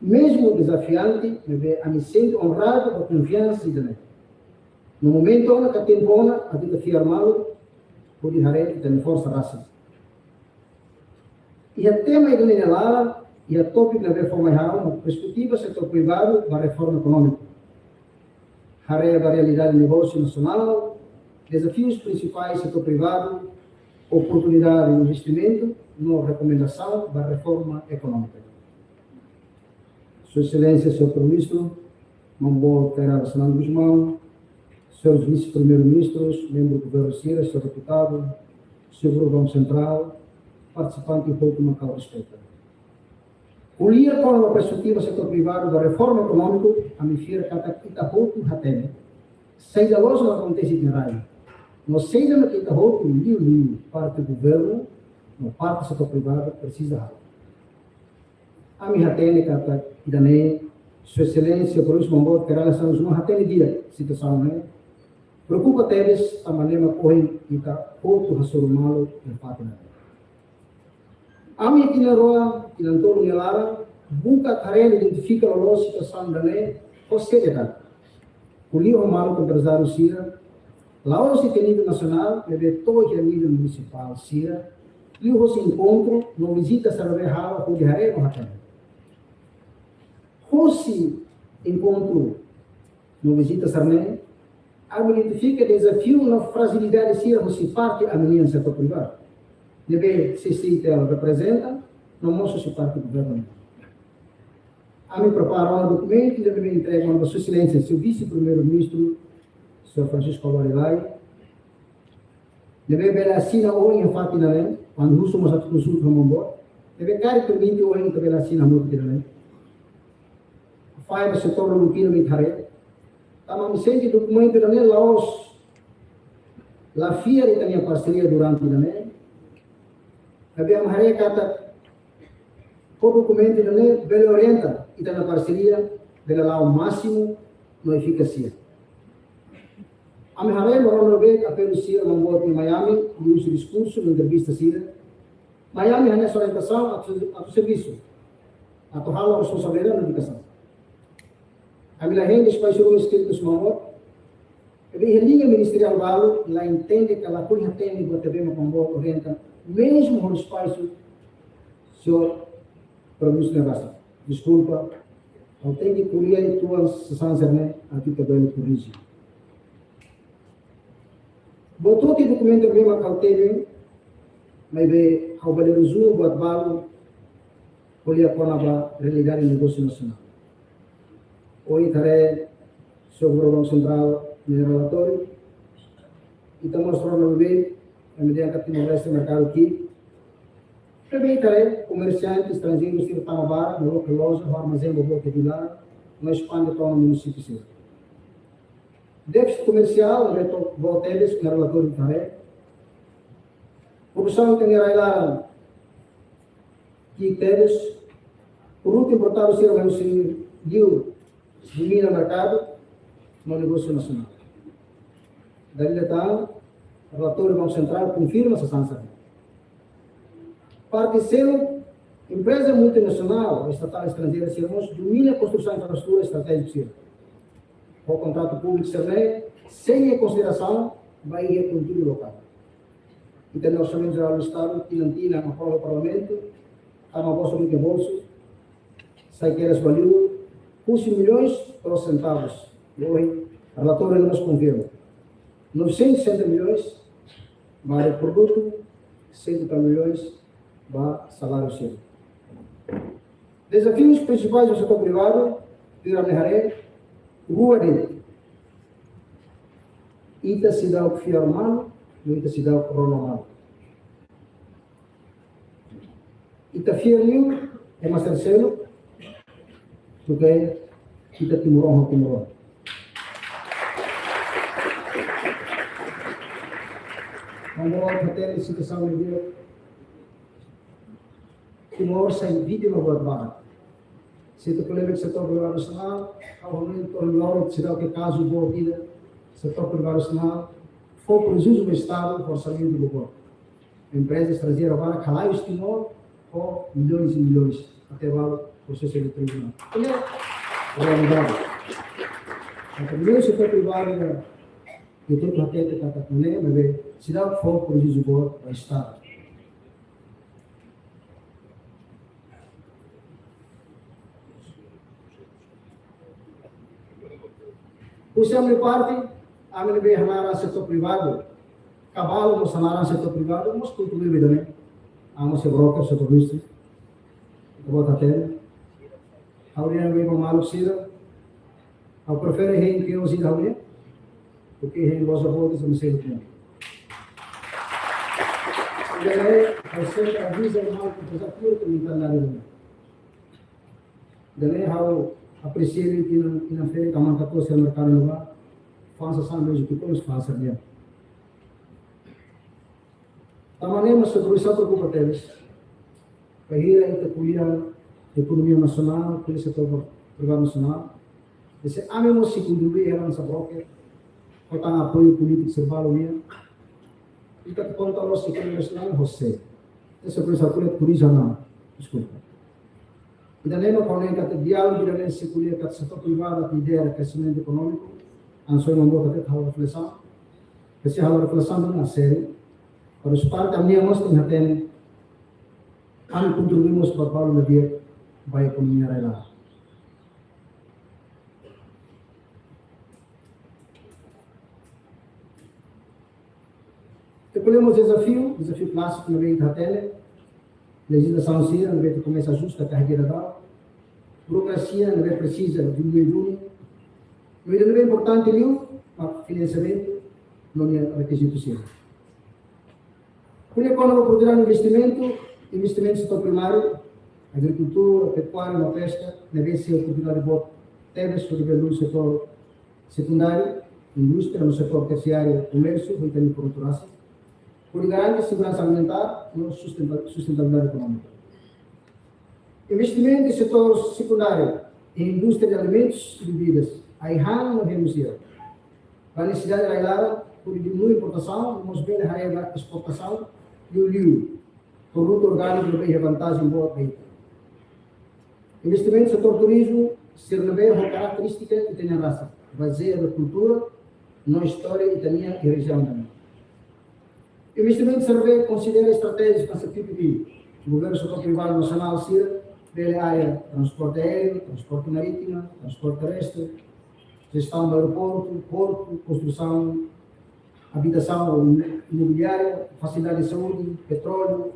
Mezmu dezafiante, maibé ami sente onradu ho konfiansa ida-ne'e. No momentu ona ka tempu ona, atu ita fiar malu, hodi haree ita-nia forsa rasik. Iha tema ida-ne'e nia laran, iha tópiku ne'ebé fó mai ha'u, perspetiva setór privadu ba reforma ekonómika. Haree ba realidade negósiu nasionál, dezafius prinsipais setór privadu, oportunidade investimentu, no rekomendasaun ba reforma ekonómika. Sua Exelénsia, Señór Primeiru-Ministru, maun boot Kay Rala Xanana Gusmão, Señores Vise-Primeiru-Ministrus, membru governu sira, Señór Deputadu, Señór Governu Sentrál, partisipante hotu mak ha'u respeita. Ko'alia kona-ba perspetiva setór privadu ba reforma ekonómiku, ami fiar katak ita hotu hatene saida loos mak akontese iha rai. No saida mak ita hotu, liuliu parte governu, no parte setór privadu presiza halo. Ami hatene katak ida-ne'e, Sua Exelénsia Primeiru-Ministru maun boot Kay Rala Xanana Gusmão hatene di'ak situasaun ne'e. Preokupa tebes tanba ne'e mak ohin ita hotu hasoru malu iha fatin ne'e. Ami iha tinan rua, tinan tolu nia laran, buka haree no identifika loloos situasaun ida-ne'e, ho seriedade. Ko'alia ho maluk emprezáriu sira, la'ós iha nivel nasionál, maibé to'o iha nivel munisipál sira, liuhosi enkontru no vizita sira be halo hodi haree no hatene. Hosi enkontru no vizita sira-ne'e, ami identifika dezafiu no frajilidade sira hosi parte ami-nian setór privadu. Ne'ebé C C I T L reprezenta, no mós hosi parte governu. Ami prepara ona dokumentu ida ne'ebé entrega ona ba Sua Exelénsia, Señór Vise-Primeiru-Ministru, Señór Francisco Alwade Lay. Ne'ebé bele asina ohin iha fatin ne'e, kuandu husu mós atu konsulta ho maun boot. Ne'ebé karik permite ohin ita bele asina hamutuk iha ne'e. Fahe ba setór lubuk ida mak ita haree. Tanba ami sente dokumentu ida-ne'e la'ós, la fiar ita-nia parseria durante ida-ne'e. Maibé ami haree katak ho dokumentu ida-ne'e bele orienta ita-nia parseria, bele la'o másimu no efikás. Ami haree marondo be apelu sira maun boot iha Miami, liuhusi diskursu no entrevista sira. Maibé ami hanesan orientasaun atu, atu servisu, atu halo responsabilidade no dedikasaun. Ami la hein despaisu ruma eskritu husi maun boot. Maibé iha liña ministeriál balu, la entende ka la ko'alia hatene buat ne'ebé mak maun boot orienta, mezmu ho despaisu, Señór Primeiru-Ministru nia rasa. Deskulpa, ha'u tenke ko'alia uitoan sasán sira-ne'e, atu ita bele korrije. Buat hotu iha dokumentu ne'ebé mak ha'u temi, maibé ha'u bele rezume buat balu, ko'alia kona-ba realidade negósiu nasionál. Ohin ita haree, Señór Governu Sentrál nia relatóriu, ita mós rona be, em dia que Timor-Leste merkadu ki'ik, ne'ebé ita haree, komersiante estranjeiru sira tama barak, no loke loja, ho armazén boboot iha vilaran, no espande to'o munisípiu sira. Défisit komersiál, ne'ebé to'o boot tebes, iha relatóriu ita haree, Produsaun iha rai-laran ki'ik tebes, produtu importadu sira mai husi liur domina merkadu no negósiu nasionál. Dala ida tan, relatóriu Banku Sentrál konfirma sasán sira-ne'e. Parte seluk, empreza multinasionál, estatál estranjeira sira mós domina konstrusaun infraestrutura estratéjiku sira ho kontratu públiku sira-ne'e, sein iha konsiderasaun ba iha konteúdu lokál. Ita-nia Orsamentu Jerál do Estadu tinan-tinan aprova Parlamentu, tama ba sira-nia bolsu, sai kedas ba liur husi milhões to'o sentavus. Ohin, relatóriu mós konfirma. Novecentos e sessenta milhões ba produtu, cento e tal milhões ba saláriu sira. Dezafius prinsipais ba setór privadu, tuir ami-nia haree, rua de'it. Ita seidauk fiar malu, no ita seidauk rona malu. Ita fiar liu, ema sira seluk, duké ita timoroan ho timoroan. Maun Boot hatene situasaun ne'e di'ak, Timor sai vítima buat barak. Se ita ko'alia ba setór privadu nasionál, ha'u hanoin to'o ohin loron seidauk iha kazu boot ida, setór privadu nasionál fó prejuízu ba Estadu, orsamentu boot. Empreza estranjeira barak halai husi Timor ho milhões e milhões, até agora prosesu iha tribunál. Ne'e realidade. Entaun, mesmu setór privadu ne'e, ita tenke hatete katak ne'e, maibé seidauk fó prejuízu boot ba Estadu. Husi ami-nia parte, ami ne'ebé hanaran setór privadu, kabalu mós hanaran setór privadu, mós kontribui ba ida-ne'e. Ami sei broker setór indústria. Ita-boot hatene. Ha'u dehan ba maluk sira, ha'u prefere hein peón sira ha'u dehan, duké hein loja boot sira ami sei dehan. Ida-ne'e, ha'u sempre avisa maluk emprezáriu tuir ke minta nada. Ida-ne'e ha'u apresia liu tinan, tinan ferik, aman ka to'o sira merkadu ne'ebá, fa'an sasán mezmu ke komes fa'an sasán. Tanba ne'e mak setór privadu preokupa tebes. Bainhira ita ko'alia ekonomia nasionál, ko'alia setór privadu nasionál. Entaun ami mós sei kontribui iha la'ós broker, ho tan apoiu polítiku sira balu nian. Ita konta loos ekonomia nasionál ho sé. Ita sei presiza ko'alia turizmu, deskulpa. Ida-ne'e mak ha'u hanoin katak diálogu ida-ne'e sei ko'alia katak setór privadu atu lidera kreximentu ekonómiku. Hanesan maun Boot hatete, halo reflesaun. Presiza halo reflesaun ne'e sériu. Para suporta ami mós tenke hatene, ami kontribui mós ba balu ne'ebé ba ekonomia rai-laran. Ita ko'alia mós dezafiu, dezafiu klásiku ne'ebé ita hatene, lejizlasaun sira ne'ebé ita komesa ajusta ka hadi'a daudaun, burokrasia ne'ebé presiza diminui duni, no ida ne'ebé importante liu, mak finansiamentu no nia rekizitu sira. Ko'alia kona-ba oportunidade investimentu, investimentu setór primáriu, agrikultura, pekuária no peska, ne'ebé sei oportunidade boot tebes hodi bele lori setór sekundáriu, indústria no setór tersiáriu, komérsiu, hodi ita-nia produtu rasik, hodi garante seguransa alimentár no sustenta-, sustentabilidade ekonómika. Investimentu iha setór sekundáriu, indústria de alimentus e bebidas, ai-han no hemu sira. Ba nesesidade rai-laran, hodi diminui importasaun, no mós bele haree ba esportasaun, liuliu produtu orgániku ne'ebé iha vantajen boot ba ita. Investimentu setór turizmu, sira ne'ebé ho karakterístika ita-nia rasik, bazeia ba kultura no istória ita-nia iha rejiaun ne'e. Investimentu sira ne'ebé konsidera estratéjiku hanesan P P P, governu setór privadu nasionál sira, bele área transporte aéreu, transporte marítimu, transporte terrestre, jestaun aeroportu, portu, konstrusaun, abitasaun ou imobiliária, fasilidade de saúde, petróleu,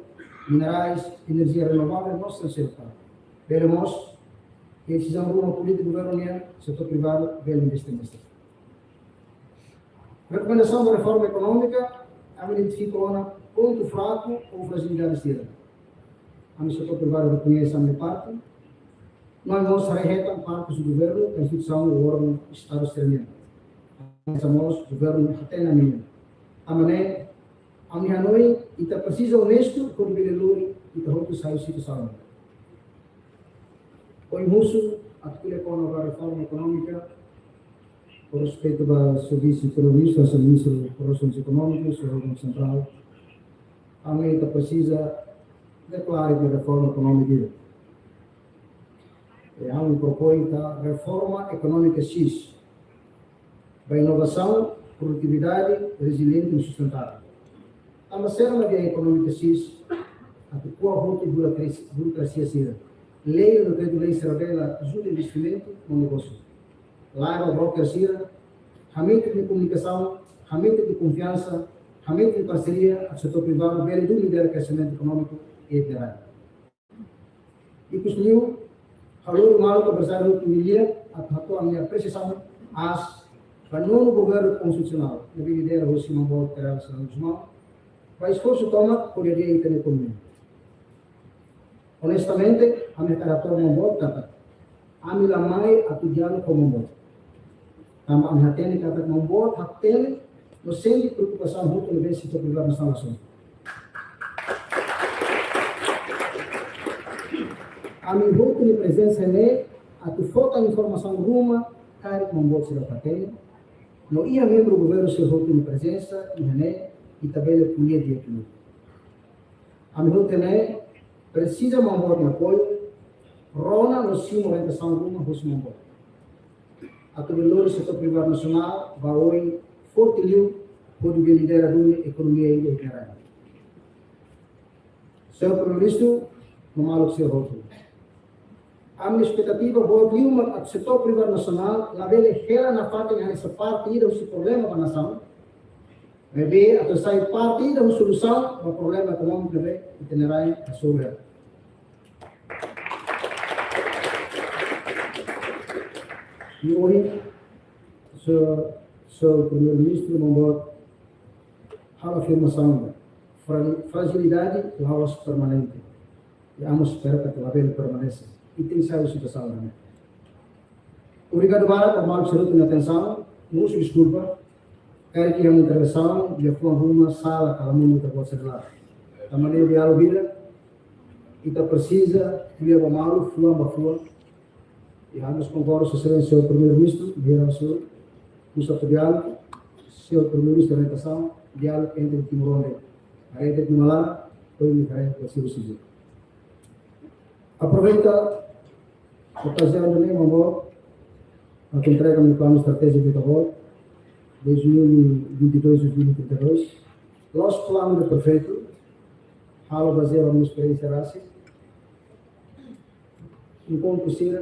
minerais, enerjia renovável, no sira seluk. Bele mós, ke desizaun ruma polítika governu nian, setór privadu bele investe, investe. Rekomendasaun ba reforma ekonómika, ami identifika ona pontu fraku ou frajilidade sira. Ami setór privadu rekoñese ami-nia parte, no ami mós haree hetan parte husi governu, instituisaun ou órgaun Estadu sira-nian. Hanesan mós governu hatene ami-nian. Tanba ne'e, Ami hanoin, ita presiza onestu hodi bele lori ita hotu sai husi situasaun. Ohin husu atu ko'alia kona-ba reforma ekonómika, ho respeitu ba Señór Vise-Primeiru-Ministru, Señór Ministru Relações Económicas, Señór Governu Sentrál. Ami ita presiza deklara ita-nia reforma ekonómika ida. I ami propoin katak reforma ekonómika X, ba inovasaun, produtividade, reziliente i sustentável. Tanba saida mak dehan ekonómika X? Atu ko'a hotu burokrasi-, burokrasia sira. Lei no dekretu-lei sira bele ajuda investimentu no negósiu. Laiha ba broker sira, hametin komunikasaun, hametin konfiansa, hametin parseria, atu setór privadu bele duni lidera kreximentu ekonómiku iha ita-nia rai. Ikusliu, ha'u lori malu ka bersair hotu nia lian, atu hato'o ami-nia apresiasaun aas ba nonu governu konstitusionál, ne'ebé lidera hosi Maun Boot Kay Rala Xanana Gusmão, ba esforsu tomak hodi hadi'a ita-nia ekonomia. Onestamente, ami hakarak hato'o Maun Boot katak ami la mai atu diálogu ho Maun Boot. Tanba ami hatene katak Maun Boot hatene no sente preokupasaun hotu ne'ebé setór privadu nasionál hasoru. Ami hotu nia prezensa ne'e atu fó tan informasaun ruma karik Maun Boot seidauk hatene. No iha membru governu sira hotu nia prezensa iha ne'e, ita bele ko'alia di'ak liu. Ami hotu ne'e presiza Maun Boot nia apoiu, rona no simu orientasaun ruma hosi Maun Boot. Atu bele lori setór privadu nasionál ba oin forte liu, hodi bele lidera duni ekonomia iha ita-nia rai. Señór Primeiru-Ministru, no maluk sira hotu. Ami espetativa boot liu mak atu setór privadu nasionál labele hela nafatin hanesan parte ida husi problema ba nasaun. Maibé atu sai parte ida husi solusaun ba problema ekonómiku ne'ebé ita-nia rai hasoru. I ohin, Señór, Señór Primeiru-Ministru, Maun Boot halo afirmasaun, fra-, frajilidade la'ós permanente. I ami espera katak labele permanese. I tenke sai husi situasaun ne'e. Obrigadu barak ba maluk sira hotu nia atensaun. Husu deskulpa karik iha intervensaun iha fuan ruma, sala ka la monu ita-boot sira la. Tanba ne'e diálogu ida, ita presiza ko'alia ba malu, fuan ba fuan. I ami konkorda ho Sua Exelénsia Primeiru-Ministru, Vieira Assunção, husu atu diálogu, Señór Primeiru-Ministru orientasaun, diálogu entre timoroan de'it. Haree de'it nia malan, ohin nia haree ba sira husi. Aproveita okaziaun ida-ne'e, Maun Boot, atu entrega ami-nia planu estratéjiku ita-boot, dois mil e vinte e dois, dois mil e trinta e dois. La'ós planu ida perfeitu, halo bazeia ba ami-nia esperiénsia rasik. Enkontru sira,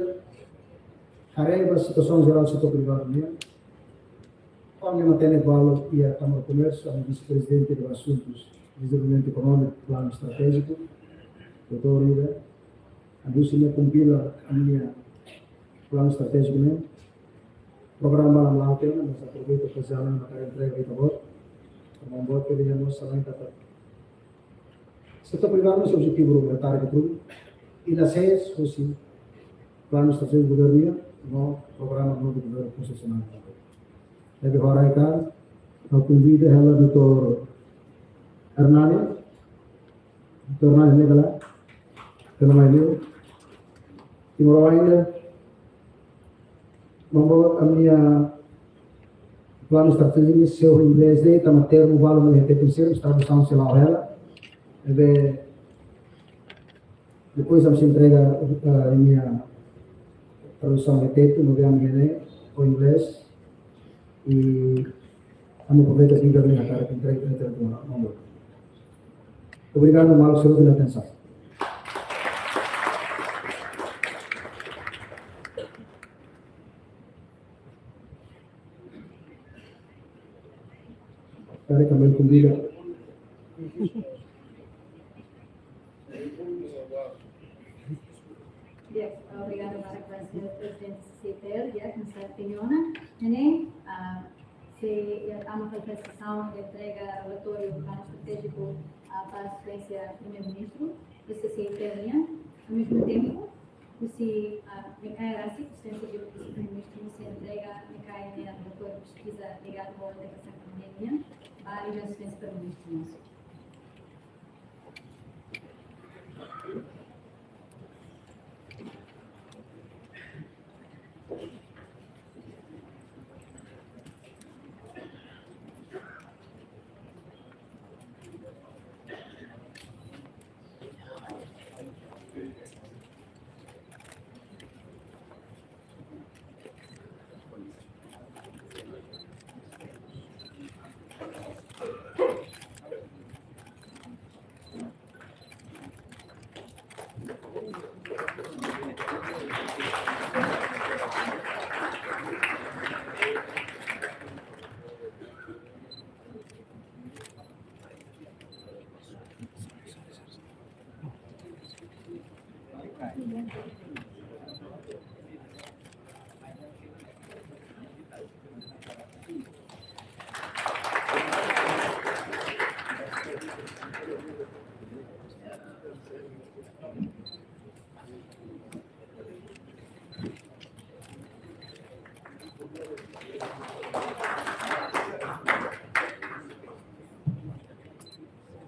haree ba situasaun jerál setór privadu nian. Ami matenek balu iha Kámara Komérsiu, ami Vise-Prezidente ba Asuntus Dezenvolvimentu Ekonómiku, Planu Estratéjiku, doutór Rida, ami husu nia kompila ami-nia planu estratéjiku ne'e. Programa malam lau tena, mas aproveita okaziaun ne'e hakarak entrega ba ita-boot. Maun Boot ke dia mós selain kata setór privadu nia objetivu ruma, target ruma, i la sees husi planu estratéjiku governu nian, no programa novu governu konstitusionál. Jadi, hora ita, ha'u konvida hela doutór Hernani, doutór Hernani ne'e kala, kala mai liu, timoroan ida, Maun Boot, ami-nia planu estratéjiku ne'e sees ho inglés de'it, tanba termu balu ne'e iha Tetun sira, tradusaun sei la'o hela. Ne'ebé, depois ami sei entrega, eh, ami-nia tradusaun iha Tetun, maibé ami iha ne'e ho inglés. I ami aproveita ida-ne'e hakarak entrega, entrega ba Maun Boot. Obrigadu, maluk sira hotu nia atensaun. Karik ami konvida. Yes, obrigada barak ba Señór Prezidente CEITL, ya, Señór Peñona. Ne'e, ah, sei, ya, tama ba sesaun de entrega relatóriu planu estratéjiku, ah, ba Sua Exelénsia Primeiru-Ministru, husi CEITL nian. Ao mesmo tempo, husi, ah, Micaia Rasik, Sua Exelénsia Vise-Primeiru-Ministru, sei entrega Micaia nia relatóriu peskiza ligadu ho integrasaun ekonomia nian ba Sua Exelénsia Primeiru-Ministru mós.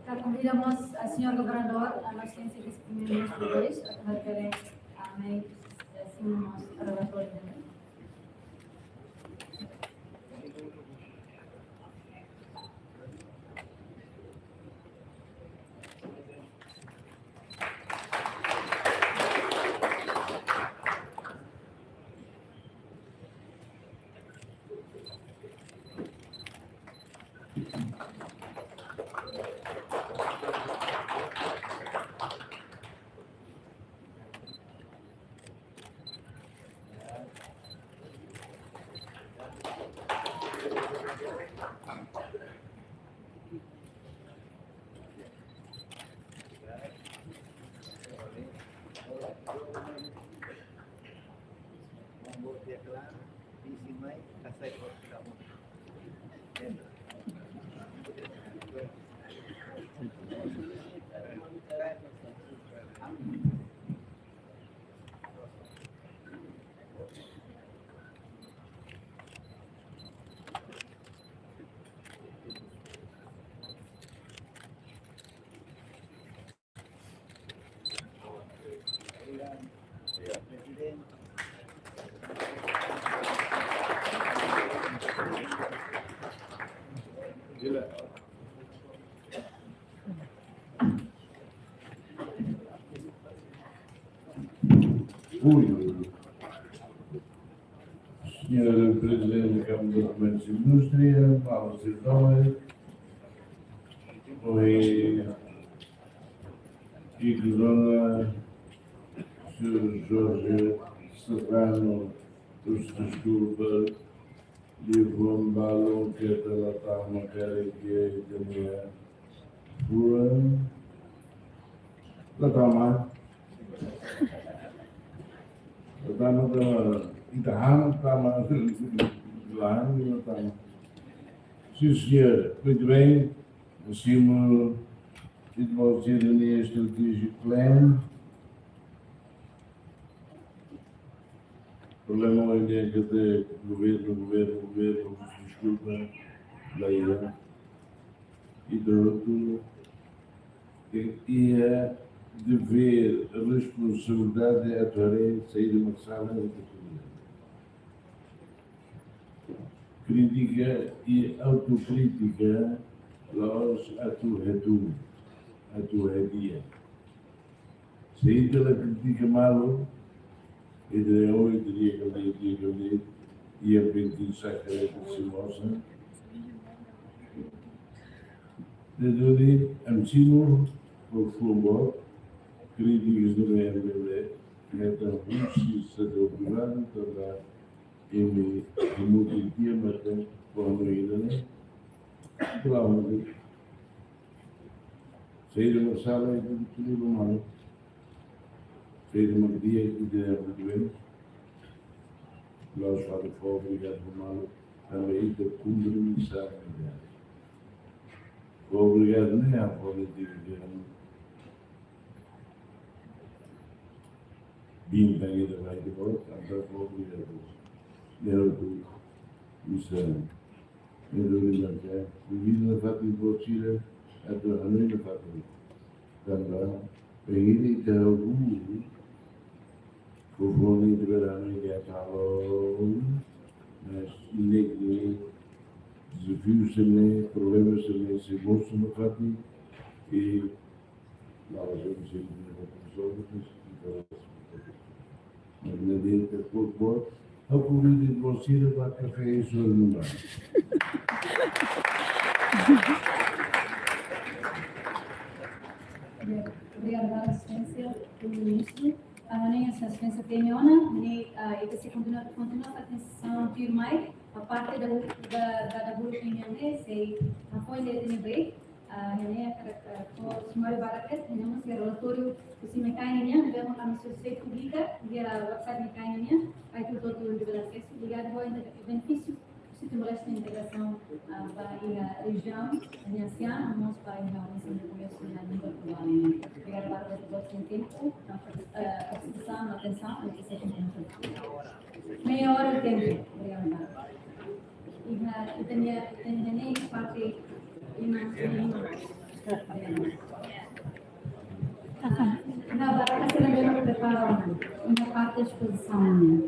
Ita konvida mós señór governadór, a nossa exelénsia Vise-Primeiru-Ministru dois, atu refere a mei, eh, sin mós relatóriu. Ui, ui, ui. Señór Prezidente da Kámara de Komérsiu e Indústria, malus e jovens, oi, Kiko Zona, señór Jorge Serrano, peço desculpa, Livon balun keta la tama karik ita-nia fuan. La tama. La tama, tama. Ita han tama. La han, la tama. Sim, senhor. Muito bem. Acima de você, Daniel Strategic Plan. Problema ohin dehan katak governu, governu, governu, deskulpa, la iha. Ita hotu iha devér, responsabilidade atu haree saida mak sala iha ita-nia komunidade. Krítika i autokrítika la'ós atu hadi'a, atu hadi'a. Se ita la kritika malu, ita dehan, oh, ita di'ak ka lae, di'ak ka lae, iha penting sakre ita sei mostra. Jadi, ami simu, por favor, krítikas no M L A, ita husi setór privadu, tanba imi hamutuk tiha maka planu ida-ne'e, planu ida. Saida mak sala, ita tuir ba malu. Saida mak di'ak, ita dehan tuir. La'ós fó obrigadu ba malu, tanba ita kumpre misaun ida. Fó obrigadu ne'e, a polítika ida. Bintang ida ba ita-boot, entaun fó obrigadu. Ne'e hotu misaun. Ne'e duni maka, bebida nafatin boot sira, atu hanoin nafatin. Tanba, bainhira ita hahú, foufoun ne'e ita bele hanoin di'ak halo, mas ne'e, ne'e, dezafiu sira-ne'e, problema sira-ne'e, sei mosu nafatin, i, la'ós ema sei, mas ne'e de'it, por favor, ha'u konvida ita-boot sira ba kafé e soru no mar. Obrigada, Sua Exelénsia, Primeiru-Ministru. Ah, ne'e, Sua Exelénsia, tenke ona, ne'e, ah, ita sei kontinua, kontinua atensaun tuirmai, a parte da, da, da, da grupu nian ne'e, sei, ah, foi de, de, ah, ne'e, ah, ah, fó sumáriu badak, ne'e, mas relatóriu husi Mekai nian, ne'ebé mak ami sei publika iha website Mekai nian, para ita hotu-hotu bele asesu, ligadu ho inte-, benefísiu husi Timor-Leste integrasaun, ah, ba iha rejiaun, iha ASEAN, mós ba iha oinsá komérsiu iha nível globál. Obrigada barak ba ita-boot nia tempu, ah, partisipasaun, atensaun, e ita sei kontinua. Meia hora de tempu. Obrigada barak. Ita-nia, ita-nia ne'e parte iman, iman. Oke. Nah, barang kasih lagi prepara. Ini parte espozisaun.